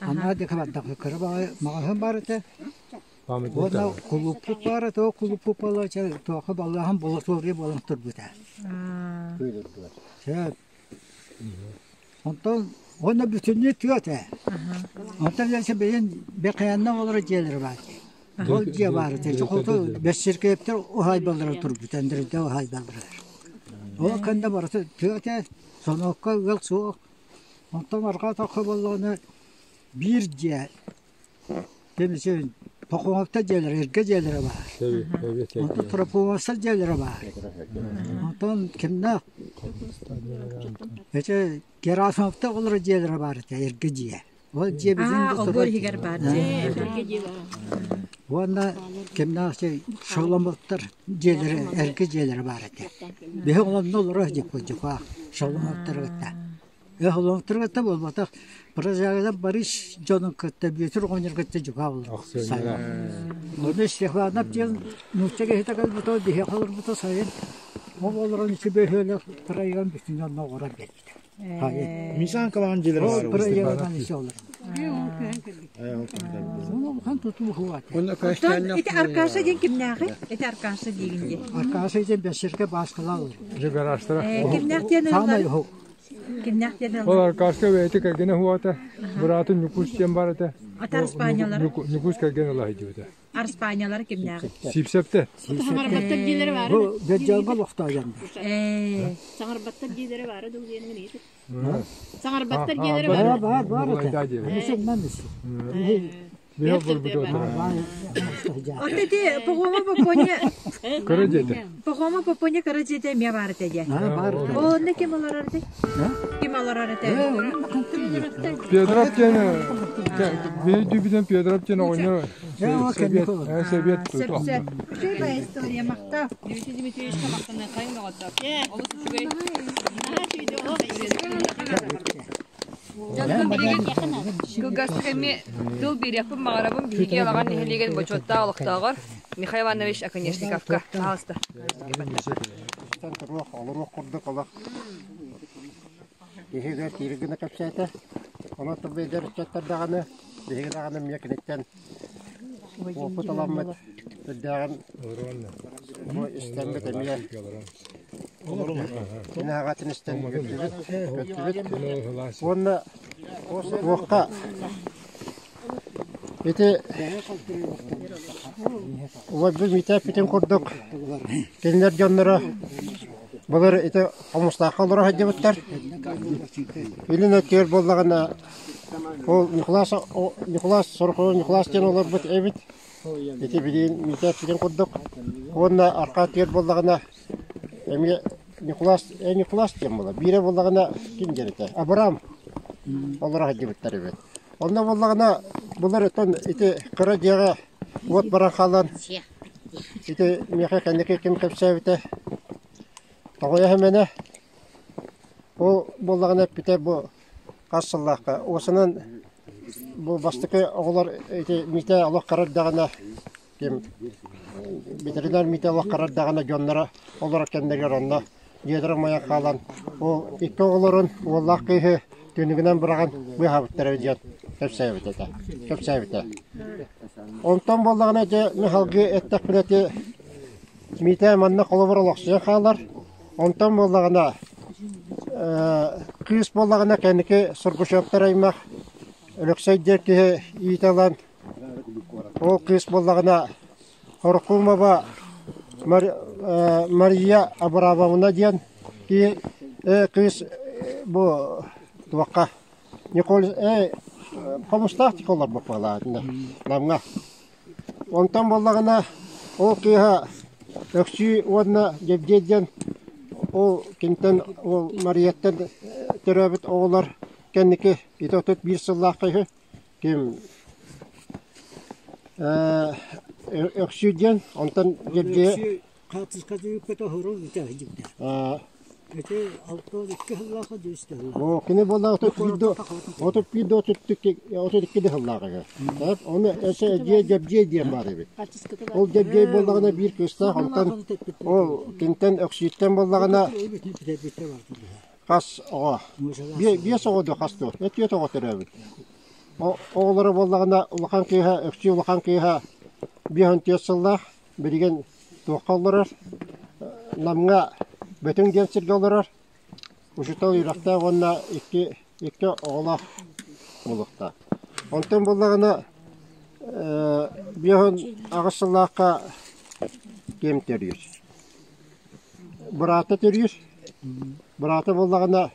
Анаа диэки бардахха кыра баҕайы маҕаһыын баар этэ. Уонна кулууппут баар этэ, ол кулууппут буолла чэ туохха баллааһын амбулатория буолан турбута. Сөп. Онтон уонна бүтүннүү тыа этэ. Онтон дьэ бэйэн бэкээннэ олорор дьиэлэрэ баар. Ол дьиэ баар этэ. Хоту бэссиркээптэр уһаайбалара турбута, Андрейда уһаайбалара. Ол кэннэ барыта тыа этэ, сонуокка ыал суох. Онтон арҕаа тоххо буоллаҕына биир дьиэ Кэмисин Пахомовтар дьиэлэрэ, эргэ дьиэлэрэ баар. Онтон Трофимовтар дьиэлэрэ баар. Онтон кимнээх Эти Герасимовтар олорор дьиэлэрэ баар этэ, эргэ дьиэ. Ол дьиэ билигин да Олбуор иһигэр баар дьиэ. Уонна кимнээх Шоломовтар дьиэлэрэ, эргэ дьиэлэрэ баар этэ. Биһи онно олорор дьиппут дьукаах Шоломовтары кытта. Олохтору кытта буолбатах, прозаиктар Борис дьонун кытта Бүөтүр оҕонньор кытта дьукаа олорор. Ону Стефанов диэн нуучча киһитэ кэлбитэ, биһиэхэ олорбута сайын. Ол олорон ити бөһүөлэк проегын бүтүн онно оҥорон биэрбитэ. Мисан калаан дьиэлэр Ол проегынан isi олорор. Улахан тутуу хуата. Ити Аркаша диэн кимнээҕий? Ити Аркаша диигин дии. Аркаша диэн бэсиргэ бааскалаах олорор. Кимнээх диэн Саамай ыллар? уһук. Кимнээх диэн Ол Аркашка бэйэтэ кэргэнэ уһуата, быраатын Ньукуус диэн бар этэ. Ата Араспаанньалара? Ньукуус кэргэн ыла сылдьыбыта. Араспаанньалара кимнээҕий? Сиипсэптэ. Саҥарбаттар диилэрэ баара Бу Бэдьалга олохтоойоннор. Ээ. Саҥарбаттар диилэрэ баара дуу диэн иһит. Саҥарбаттар диилэрэ баара. Баар баар этэ. Мисеннан От ити Похома Попоня Кыра дьиэтэ. Похома Попоня кыра дьиэтэ эмиэ баар этэ дьэ. Онно ким олорор этэй? Ким олорор этэй? Петров диэн биир Петров диэн оҕонньор сэбиэт сэбиэт Сөп-сөп. Үчүгэй история махтал. Дмитрий Дмитриевичка махтаныаххайын доҕоттор. Олус үчүгэй. Дьонтон билигин кылгастык эмиэ тыл биэриэхпин баҕарабын биһиги Алаҕан нэһилиэгин бочуоттаах олохтооҕор Михаил Иванович Оконешниковка. Пожалуйста. Туруох, олоруох курдук олох киһи да киири гына кэпсээтэ. Онон эдэр ыччаттар даҕаны, биһиги даҕаны эмиэ киниттэн уопут ыламмыт үрдээҕин бу истэммит эмиэ кини аҕатын истэн үөрдүбүт, көттүбүт. Уонна туохха ити убайбыт Митээппитин курдук кинилэр дьонноро былыр ити Хомустаахха олоро сылдьыбыттар. Илин өттүгэр буоллаҕына ол Ньукулаас Ньукулаас Сорокоҕо Ньукулаас диэн олорбут эбит. Ити билигин Митээппитин курдук. Уонна арҕаа өттүгэр буоллаҕына эмиэ Ньукулаас Ньукулаас диэн буолар. Биирэ буоллаҕына ким диэн этэ Абрам олоро сылдьыбыттар эбит. Онно буоллаҕына былыр оттон ити кыра дьиэҕэ уот баран хаалан ити миэхэ кэнники ким кэпсээбитэ Тоҕойо Сэмэнэ ол буоллаҕына эппитэ бу хас сыллаахха уосанан бу бастакы оҕолор ити Митээ олох кыра эрдэҕинэ ким ветеринар Митээ олох кыра эрдэҕинэ дьонноро олорор кэмнэригэр онно дьиэлэрэ умайан хаалан ол икки оҕолорун уоллаах кыыһы түннүгүнэн быраҕан быыһаабыттара диэн кэпсээбит этэ кэпсээбитэ. Онтон буоллаҕына дьэ мин салгыы эттэхпинэ ити Митээ манна холобур олохсуйан хаалар. Онтон буоллаҕына кыыс буоллаҕына кэнники Сургучевтар аймах Өлөксөй диэн киһи иитэ ылан ол кыыс буоллаҕына Хоркумова Мария Абрамовна диэн киһи кыыс бу туохха Николь Хомустаах олорбут буолаатына Намҥа. Онтон буоллаҕына ол кыыһа Өксүү уонна Дьэбдиэй диэн Ол кинтэн ол Марияттан төрөөбүт оҕолор кэнники ити 31 сыллаахха үһү ким Өксүү диэн онтон Дьэбдьиэ Хаартыскатын үппэтэ оһору үтэһдибитэ. Ити 62 сыллаах дьүстэ. О, кини буолла 31 32 сыллаах үһү. Оны эсэ дьиэ Дьэбдьиэ диэн баар эбит. Ол Дьэбдьиэй буоллаҕына биир кыыстаах, онтон ол кинтэн Өксүүттэн буоллаҕына хас оҕо? Биэс оҕо дуо хас дуо? Өтүөт оҕо төрөөбүт. Оҕолоро буоллаҕына улахан кыыһа Өксүү улахан кыыһа 54 сыллаах, билигин туохха олорор? Намҥа Бөтүҥ диэн сиргэ олорор. Учуутал үөрэхтээх уонна икки икки оҕолоох буолуохтаах. Онтон буоллаҕына 58 сыллаахха ким төрүүр? Быраата төрүүр. Быраата буоллаҕына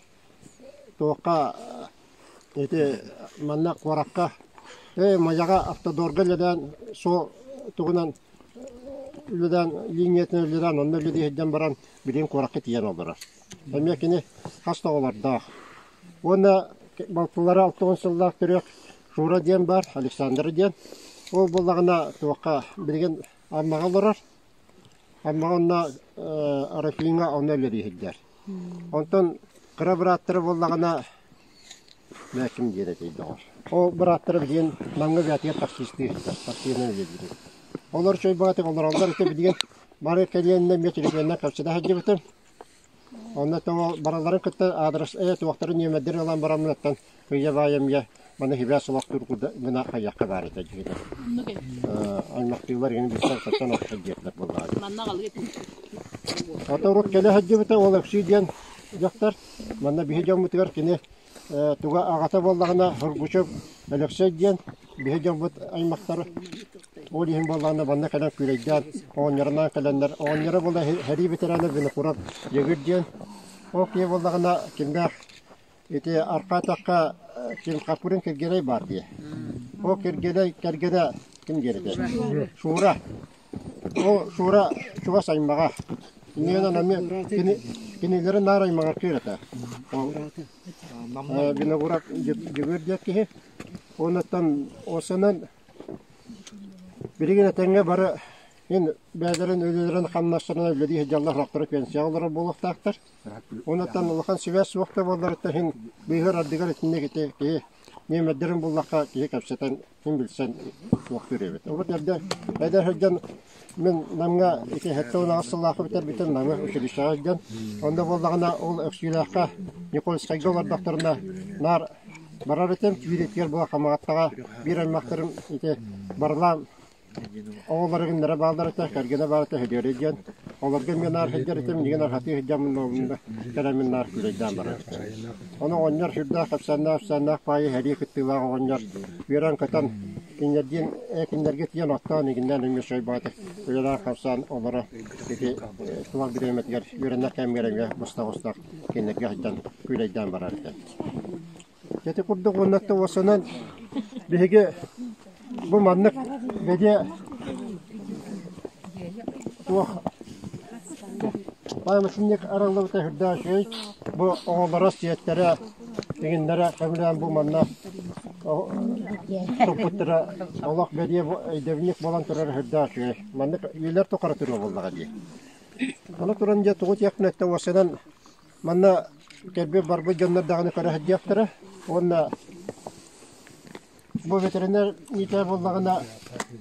туохха ити манна куоракка Майаҕа автодорга үлэлээн суол тугунан үлэлээн линиятынан үлэлээн онно үлэлии сылдьан баран билигин куоракка тиийэн олорор. Эмиэ кини хас да оҕолордоох. Уонна балтылара 60 сыллаах төрүөх Шура диэн баар, Александра диэн. Ол буоллаҕына туохха билигин Аммаҕа олорор. Аммаҕа онно Арафиҥҥа онно үлэлии сылдьар. Онтон кыра бырааттара буоллаҕына Мээким диэн этэй доҕор. Ол бырааттара билигин Намҥа бэйэтигэр таксистыы сылдьар, таксиынан үлэлиир. Олор чойбоҕотук олороллор ити билигин бары кэлиэннэ эмиэ телефонунан кэпсэтэ сылдьыбытым. Онно тоҕо баралларын кытта аадырыс э туохтарын нүөмэрдэрин ылан бараммын оттон кыйа баайа эмиэ маны сибээс олохтуур гына хайыахха баар этэ дьиҥинэн. Аймахтыылар игин билсэн саттан охсор диэтилэр буоллаҕа. Ата урут кэлэ сылдьыбыта ол Өксүү диэн дьахтар. Манна биһи дьоммутугар кини туга аҕата буоллаҕына Хоргучев Өлөксөй диэн биһи дьоммут аймахтары ол иһин буоллаҕына манна кэлэн күүлэйдээн оҕонньорунаан кэлэннэр оҕонньоро буола сэрии ветерана Винокуров Дьөгүр диэн ол киһи буоллаҕына кимнээх ити арҕаа атахха ким Хаппырын Киргиэлэй баар дии ол Киргиэлэй кэргэнэ ким диэн этэ Шура Ол Шура чугас аймаҕа. Иннинэн эмиэ кини кинилэри наар аймаҕар кыырата. Ол Виногуров Дьөгүөр диэн киһи. Оннуттан осынан билигин этэҥҥэ бары ин бэйэлэрин үлэлэрин хамнастарынан үлэлии сылдьаллар сорохторо пенсияҕа олорор буолуохтаахтар. Оннуттан улахан сибээс суох да буолларыттан иһин быыһыыр ардыгар итинник ити киһи нүөмэрдэрин буллахха киһи кэпсэтэн Мин билсэн туохтуур эбит. Урут эрдэ эдэр сылдьан мин Намҥа ити 78 сыллаахха бүтэрбитим Намы училищеҕа сылдьан. Онно буоллаҕына ол Өксүүлээххэ Никольскайга олордохторуна наар барар этим. Түүр була Хамаҕаттаҕа биир аймахтарым ити Барлаам оҕолоро гыннара бааллар этэ, кэргэнэ баар этэ Һөдүөрэ диэн. Олорго эмиэ наар сылдьар этим, миигин архатыы сылдьаммын уолунна кэлэммин наар күүлэйдээн барар этим. Ону оҕонньор сүрдээх кэпсээннээх кэпсээннээх баайы сэрии кыттыылаах оҕонньор үөрэн-көтөн кинилэрдиин ээ кинилэргэ тиийэн оттоон игиннээн эмиэ сойбоотох үлэлээн-хамсаан олоро ити туох бириэмэтигэр үөрэнэр кэмигэр эмиэ быстах-быстах кинилэргэ сылдьан күүлэйдээн барар этэ. Ити курдук уонна уосанан биһиги бу маннык бэдиэ туох пааматынньык арыллыбыта сүрдээх үчүгэй. Бу оҕолоро, сиэттэрэ, иҥиннэрэ көмүлээн бу манна туппуттара олох бэлиэ өйдөбүнньүк буолан турара сүрдээх үчүгэй. Маннык үйэлэр тухары туруо буоллаҕа дии. Аны туран дьэ тугу этиэхпин эттэ уосанан Манна кэлбит барбыт дьоннор даҕаны көрө сылдьыахтара уонна бу ветеринар иитэ буоллаҕына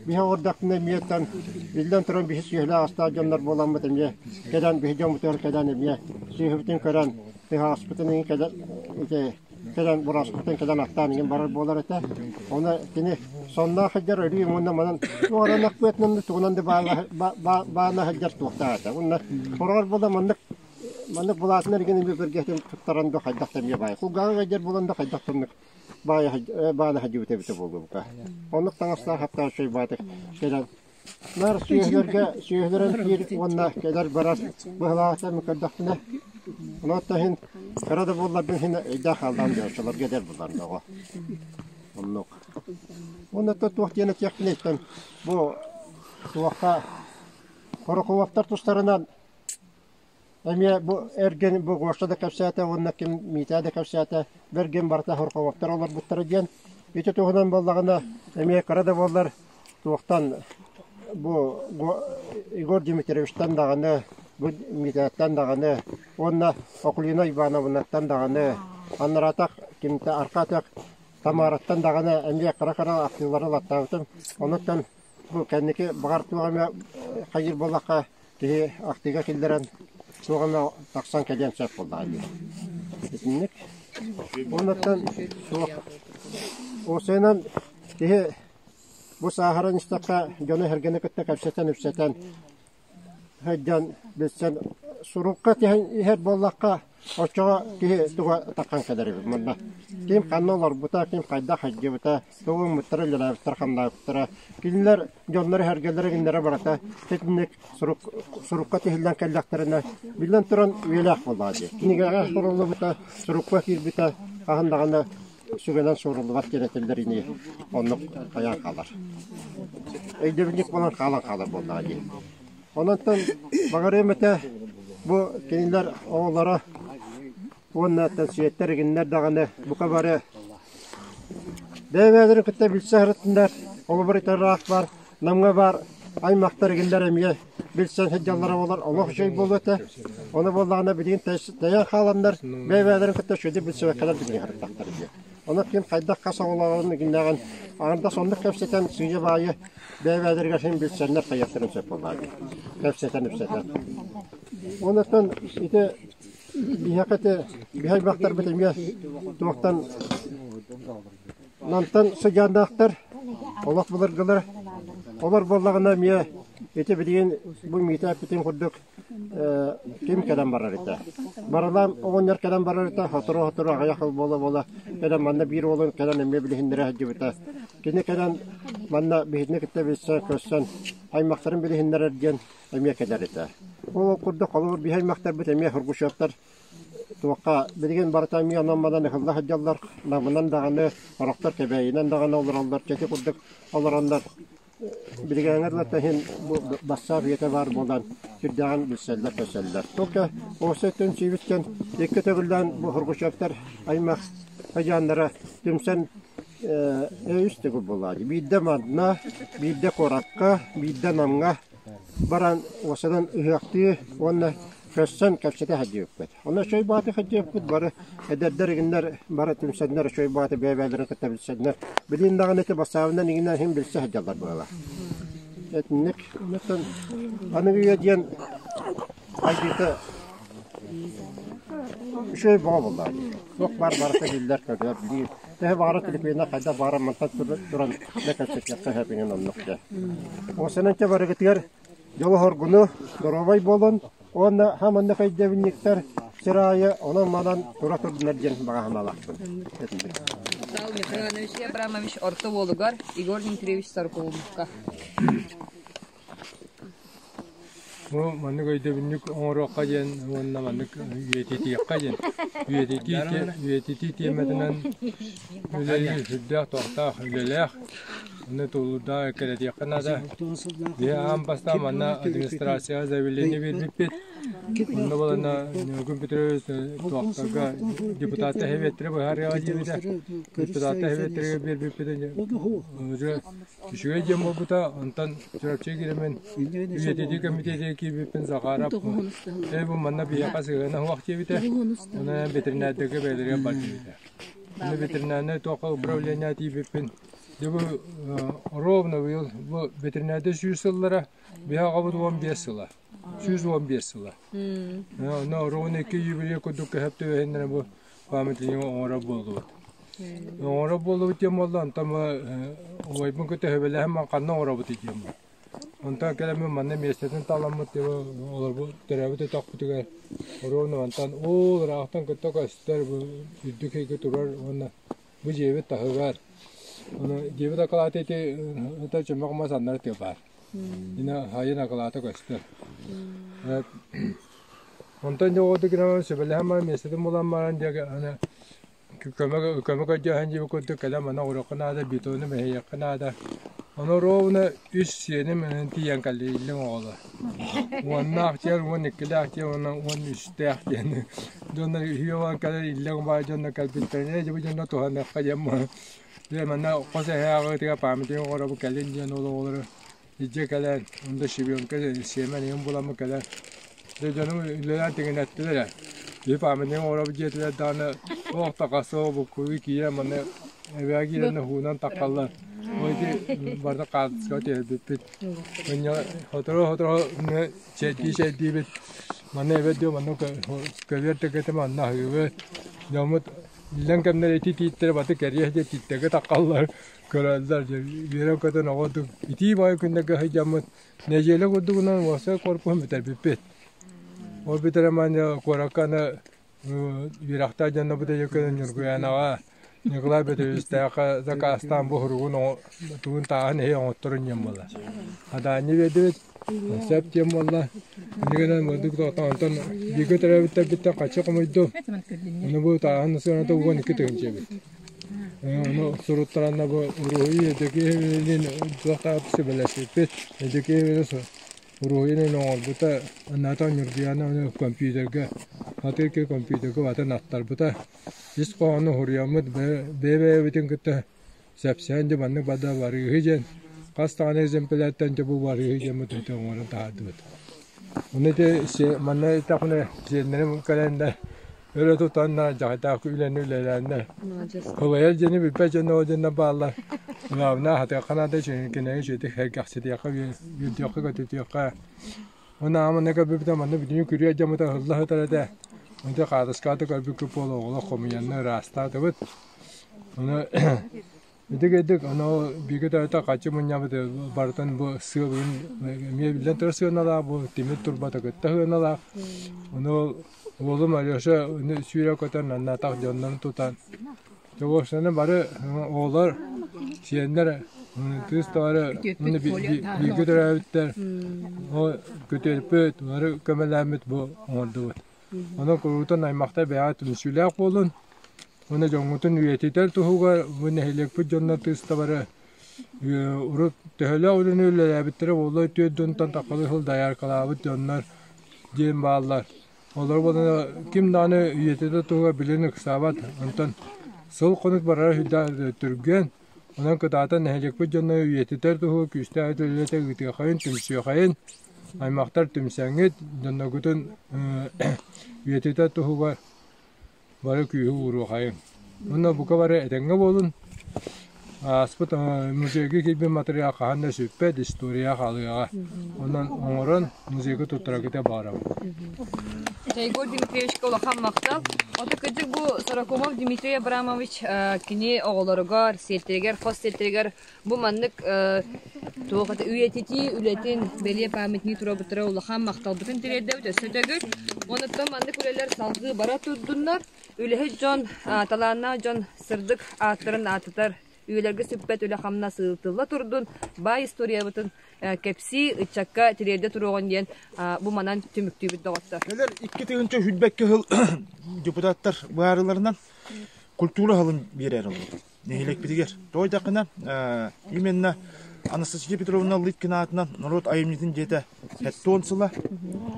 биһи оҕордохпуна эмиэ оттон биллэн туран биһи сүөһүлээх астаах дьоннор буоламмыт эмиэ кэлэн биһи дьоммутугар кэлэн эмиэ сүөһүбүтүн көрөн тыһаҕаспытын иҥин кэлэн ити кэлэн бураспытын кэлэн аттаан иҥин барар буолар этэ. Оны кини сонноох сылдьар өрүү уонна манан туоранах быатынан тугунан да баана сылдьар туохтаах этэ. Уонна хороҕор буола маннык Маннык былаатын эргин бэргэтин туттаран да хайдах да эмиэ баай. Кулгааҕы ыалдьар буолан да хайдах да оннук баана сылдьыбыт эбитэ буолуо бука. Оннук таҥастаах хаптаах үчүгэй кэлэн наар сүөһүлэргэ сүөһүлэрин киир уонна кэлэр барар быһылаахтарын көрдөхпүнэ онон иһин кыра да буолларбын иһин өйдөөх хааллаан дьооччуларга эдэр булларым оҕо. Оннук. Уонна туох диэн этиэхпиний бу туохха Хорохововтар тустарынан. Эмиэ бу эргин бу Гоша да кэпсээтэ уонна ким Митя да кэпсээтэ, бэргин барыта Хорховоктар олорбуттара диэн. Ити туһунан буоллаҕына эмиэ кыра да буоллар туохтан бу Егор Дмитриевичтан даҕаны, бу Митяттан даҕаны уонна Акулина Ивановнаттан даҕаны анараатах кимтэ аркаатах Тамараттан даҕаны эмиэ кыра-кыра ахтыылары ылаттаабытым. Онуттан бу кэнники баҕар туох эмэ хайыыр буоллахха киһи ахтыыга киллэрэн туох эмэ тахсан кэлиэн сөп буоллаҕа дии. Итинник. Онуттан суох. Уопсайынан киһи бу сааһыран истэххэ дьону-сэргэни кытта кэпсэтэн-ипсэтэн сылдьан билсэн сурукка түһэн иһэр буоллахха оччоҕо киһи туга таххан кэлэр эбит манна ким ханна олорбута ким хайдах сылдьыбыта тугу гыммыттара үлэлээбиттэрэ хамнаабыттара кинилэр дьонноро сэргэлэрэ кинилэрэ барыта итинник сурук сурукка тиһиллэн кэллэхтэринэ биллэн туран үйэлээх буоллаҕа дии кинигэҕэ суруллубута сурукка киирбитэ хаһан даҕаны сүгэнэн суоруллубат диэн этэллэр ини оннук хайаан хаалар. Өйдөбүнньүк буолан хаалан хаалар буоллаҕа дии. Ононтон баҕарыам этэ бу кинилэр оҕолоро уонна сиэттэр игиннэр даҕаны бука бары бэйэ-бэйэлэрин кытта билсэ сырыттыннар, холобур ыраах бар, Намҥа баар аймахтар игиннэр эмиэ билсэн сылдьаллара буолар олох үчүгэй буолуо этэ. Ону буоллаҕына билигин тэйэн хааланнар бэйэ-бэйэлэрин кытта үчүгэйдик билсибэккэлэр билигин сырыттахтар дии. Ону ким хайдах хас оҕолооҕун игиннээҕин аҥардас оннук кэпсэтэн сыыйа-баайы бэйэ-бэйэлэригэр син билсэннэр хайыахтарын сөп буоллаҕа дии. Кэпсэтэн-ипсэтэн. Онуттан ити биһиэхэ ити биһи аймахтарбыт эмиэ туохтан Мантан сыдьааннаахтар, олох былыргылар. Олор буоллаҕына эмиэ ити билигин бу Миитэ эппитин курдук ким кэлэн барар этэ. Барылаан оҕонньор кэлэн барар этэ, сотору-сотору аҕыйах сыл буола-буола кэлэн манна биир уолун кэлэн эмиэ билиһиннэрэ сылдьыбыта. Кини кэлэн манна биһигини кытта билсэн, көрсөн аймахтарын билиһиннэрэр диэн эмиэ кэлэр этэ. Ол курдук холобур биһи аймахтарбыт эмиэ Хоргушевтар Туохха билигин барыта эмиэ онон-манан ыһылла сылдьаллар, Намынан даҕаны, сорохтор Кэбээйинэн даҕаны олороллор, чэчи курдук олороннор билигээҥҥэ дылы иһин бу бассаап үйэтэ баар буолан сүрдээҕин билсэллэр-көрсөллөр. Только уопсай түмсүүбүттэн икки төгүллээн бу Хоргучевтар аймах сыдьааннара түмсэн үс төгүл буоллаҕа дии. Биирдэ манна, биирдэ куоракка, биирдэ Намҥа баран уопсайынан ыһыахтыы уонна Көрсөн кэпсэтэ сылдьыбыппыт. Онно үчүгэй баҕатык сылдьыбыппыт бары эдэрдэр игиннэр бары түмсэннэр үчүгэй баҕаты бэйэ-бэйэлэрин кытта билсэннэр билигин даҕаны ити бассаабынан игинэн иһин билсэ сылдьаллар быһыылаах. Итинник онтон аныгы үйэ диэн хайдыыта үчүгэй бөҕө буоллаҕа дии. Туох баар барыта биллэр көрөр билии. Төһө баҕара телефонунан хайдах баҕара мантан туран да кэпсэтиэххэ сөп иҥин оннук дьэ. Уосанан чэ барыгытыгар Дьолуһоргуну доруобай буолун уонна хаманнык өйдөбүнньүктэр сир аайы онон-манан тура турдунар диэн баҕа санаалаахпын. Михаил Иванович Абрамович орто уолугар Егор Дмитриевич Сорокоумовка. Бу маннык өйдөбүнньүк оҥоруохха диэн уонна маннык үйэтитиэххэ диэн үйэтитии үйэтитии тиэмэтинэн үлэлиир сүрдээх туохтаах үлэлээх Ону тулуурдаах эккирэтиэххэ наада. Биһи аан бастаан манна администрацияҕа заявление биэрбиппит. Онно буолана Ньургун Петрович туохтарга депутаттар сэбиэттэрэ быһаарыаҕа диэбитэ. Депутаттар сэбиэттэригэр биэрбиппитин уже үчүгэй диэн буолбута. Онтон Чурапчы киирэммин үйэтитии комитетигэр киирбиппин Захаров ээ бу манна биһиэхэ сыһыана суох диэбитэ. Онон ветеринардарга бэйэлэригэр бар диэбитэ. Онно ветеринарнай туохха управление тиийбиппин Дьэ бу ровно быйыл бу ветеринарда 100 сыллара, биһи аҕабыт 15 сыла. 115 сыла. Онно ровно икки юбилей курдук көһөп түбэһиннэрэ бу памятник оҥорор буоллубут. Оҥорор буоллубут диэн буолла, онтон бу убайбын кытта сөбүлэһэн ханна оҥоробут диэн буолла. Онтон кэлэммин манна миэстэтин таламмыт олорбут төрөөбүт өтөхпүтүгэр ровно мантан ол ыраахтан кытта көстөр бу үрдүк эйгэ турар уонна Бу дьиэбит таһыгар, ону дьиэбит акылаата ити это чөмөх мас аннара тыа баар. Ина хайын акылаата көстөр. Онтон дьэ оҕоту гынан сүбэлэһэн баран миэстэтин булан баран дьэ аны көмө көмө көрдөөһөн дьиэбит курдук кэлэн манна оҥоруохха наада, бетону мэһийиэххэ наада. Ону ровно үс сиэним тиийэн кэллэ иллэҥ оҕолор. Уоннаах диэн, уон иккилээх диэн уонна уон үстээх диэн. Дьоннор үһүө буолан кэлэр иллэҥ баай дьоннор кэлбиттэринэ дьэ бу дьонно туһаныахха диэн дьэ манна хос эһээҕитигэр памятник оҥоробут кэлин диэн ол оҕолору илдьэ кэлэн онно щебенка сиэмэн иһин буламмыт кэлэн дьэ дьонум үлэлээн тигинэттилэр ээ. Киһи памятник оҥоробут диэтилэр даҕаны туох да хасыа буккуйу киирэн манна эбээ киирэн уһуунан таххаллар. Ол ити барыта хаартыскаҕа түһэрбиппит. Сотору-сотору чэйдии-чэйдиибит. Манна эбэт диэн манна көбүөр тэкэтэ манна аһыыбыт. Дьоммут иллэҥ кэмнэр ити тииттэрэ баты кэриэс диэн тииттэргэ таххаллар. Көрөллөр дьэ үөрэн-көтөн оҕо итии баҕайы күннэргэ сылдьаммыт нэдиэлэ курдугунан уопсай корпуһун бүтэрбиппит. Ол бүтэрэн манна куоракка аны үөрэхтээх дьоннорбут өйөкөн Ньургуйаанаҕа Николай Петровичтаахха заказтаан бу суругун тугун тааһын иһи оҥотторун диэн буолла. Хадаанньы биэрдибит, сөп диэн буолла. Иннигинэн мындык онтон бииргэ төрөөбүттэрбиттэн хаччы хомуйдум. Ону бу тааһын сыаната 12 тыһыынча эбит. Ону суруттаранна бу уруһуйу Эдьэкиэбилиин туох сүбэлэспиппит. Эдьэкиэбили уруһуйун оҥорбута, анаата Ньургуйаана ону компьютерга, хатыыр компьютерга батан аттарбыта. Ис хоһоону суруйаммыт бэйэ-бэйэбитин кытта сэпсээн дьэ маннык бада барыыһы диэн хас даҕаны экземпляртан дьэ бу барыыһы диэммит ити оҥорон таһаардыбыт. Ону ити манна эттэхпинэ сиэннэрим кэлэннэр өрө тутаннар дьаһайдаах үлэни үлэлээннэр кылайар дьиэни билбэт дьон ол дьоннор бааллар. Главное хатыахха наада кинини үчүгэйдик сэргэхситиэххэ, үөрдүөххэ-көтүтүөххэ. Уонна манна көрбүппүтэ манна бүтүннүү күрүө дьоммута ыһылла сытар этэ. Онто хаатыскаата көрбүккүт буола оҕолор хомуйанна ыраастаатыбыт. Ону ити курдук ону бииргэ төрөөтө хаччы мунньабыт барытын бу сыалын эмиэ биллэн турар сыаналаах бу тимир турбата кытта сыаналаах. Ону уолум Алеша сүүрэ көтөн аннатах дьоннорун тутан Дьоҕурсаны бары оҕолор, сиэннэр кыыс бары бииргэ төрөөбүттэр, көтүөппүт, бары көмөлөөммүт бу оҥордубут. Онон куруутун аймахтар бэйэҕэ түмсүүлээх буолун уонна дьоҥҥутун үйэтитэр туһугар бу нэһилиэкпит дьонно тыыста бары урут төһөлөөх үлэни үлэлээбиттэрэ буолуой түөрт дьонтон таххалыы сыл дояркалаабыт дьоннор диэн бааллар. Олор буолан ким даҕаны үйэтитэ туһугар билин ыксаабат. Онтон сыл-хонук барара сүрдээх түргэн. Онон кытаатан нэһилиэкпит дьоно үйэтитэр туһугар күүстээх үлэтэ ыытыахайын, түмсүөхайын. Аймахтар түмсэҥҥит, дьонноргутун үйэтитэр туһугар бары күүһү ууруохайыҥ. Уонна бука бары этэҥҥэ буолун. Ааспыт музейга киирбит матырыйаал хаһан да сүппэт, история хаалыаҕа. Онон оҥорон музейга туттараргыта баҕарабын. Егор Дмитриевичка улахан махтал. Ото кырдьык бу Сорокумов Дмитрий Абрамович кини оҕолоругар, сиэттэригэр, хос сиэттэригэр Бу маннык туох это үйэтитии үлэтин бэлиэ памятник туруорбуттара улахан махталбытын тириэрдэбит өссө төгүл. Онуттан маннык үлэлэр салгыы бара турдуннар. Үлэһит дьон, талааннаах дьон сырдык ааттарын аатытар үйэлэргэ сүппэт үлэ-хамнас ыытылла турдун, баай историябытын кэпсии, ыччакка тириэрдэ туруоҕун диэн бу манан түмүктүүбүт доҕоттор. Кэлэр 2022 сыл депутаттар быһаарыыларынан культура сылын биэрэр олорбут. нэһилиэкпитигэр. Тоҕо диэтэххинэ, именно Анастасия Петровна Лыткина аатынан норуот айымньытын дьиэтэ хэттуон сыла,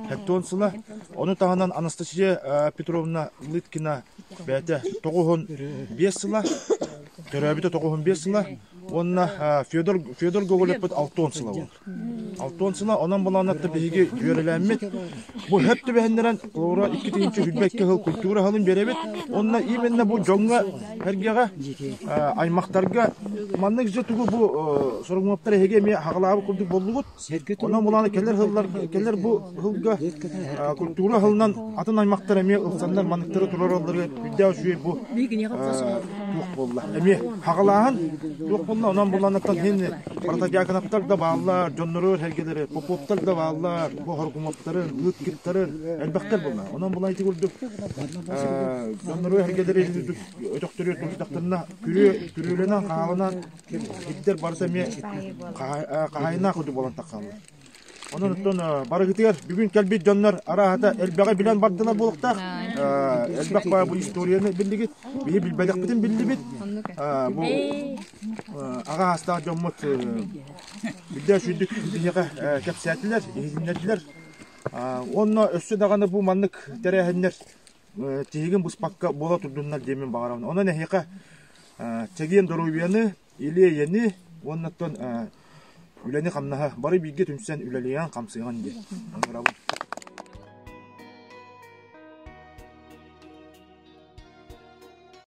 хэттуон сыла. Ону таһынан Анастасия Петровна Лыткина бэйэтэ 95 сыла, төрөөбүтэ 95 сыла уонна Федор Федор Гоголевпыт 60 сыла буолар. Алтон сына онон булаанатта биһиги үөрэлээммит. Бу хөп түбэһиннэрэн олоро 2022 сыл культура сылын биэрэбит. Онно именно бу дьоҥҥо эргэҕэ аймахтарга маннык же тугу бу соругумаптар эһиги эмиэ хаҕалаабыт курдук боллугут. Онон булааны кэлэр сыллар кэлэр бу сылга культура сылынан атын аймахтар эмиэ ылсаннар манныктары тураралларыгар үрдээх үчүгэй бу туох буолла. Эмиэ хаҕалааһын туох буолла онон булаанаттан хин Протодьяконовтар да бааллар, дьоннору сэргэлэри, Поповтар да бааллар, бу Хоргумовтары, Лыткиттары элбэхтэр буолла. Онон була ити курдук дьоннору сэргэлэри өтөхтөрү тустахтарына күрүө күрүөлэнэн хаалынан ирдэр барыта эмиэ хаһаайыннаах курдук буолан таххаллар. Онон оттон барыгытыгар бүгүн кэлбит дьоннор арааһата элбэҕи билэн бардылар буолуохтаах. Элбэх бу историяны биллигит. Биһи билбэтэхпитин биллибит. Бу аҕа аастаах дьоммут билдэ сүрдүк биһиэхэ кэпсээтилэр, иһитиннэрдилэр. Уонна өссө даҕаны бу маннык тэрээһиннэр тиһигин быспакка буола турдуннар диэммин баҕарабын. Онон эһиэхэ чэгиэн доруобуйаны, или-эйэни уонна оттон үлэни-хамнаһы бары бииргэ түмсэн үлэлиэҕин-хамсыаҕын диэн ыҥырабын.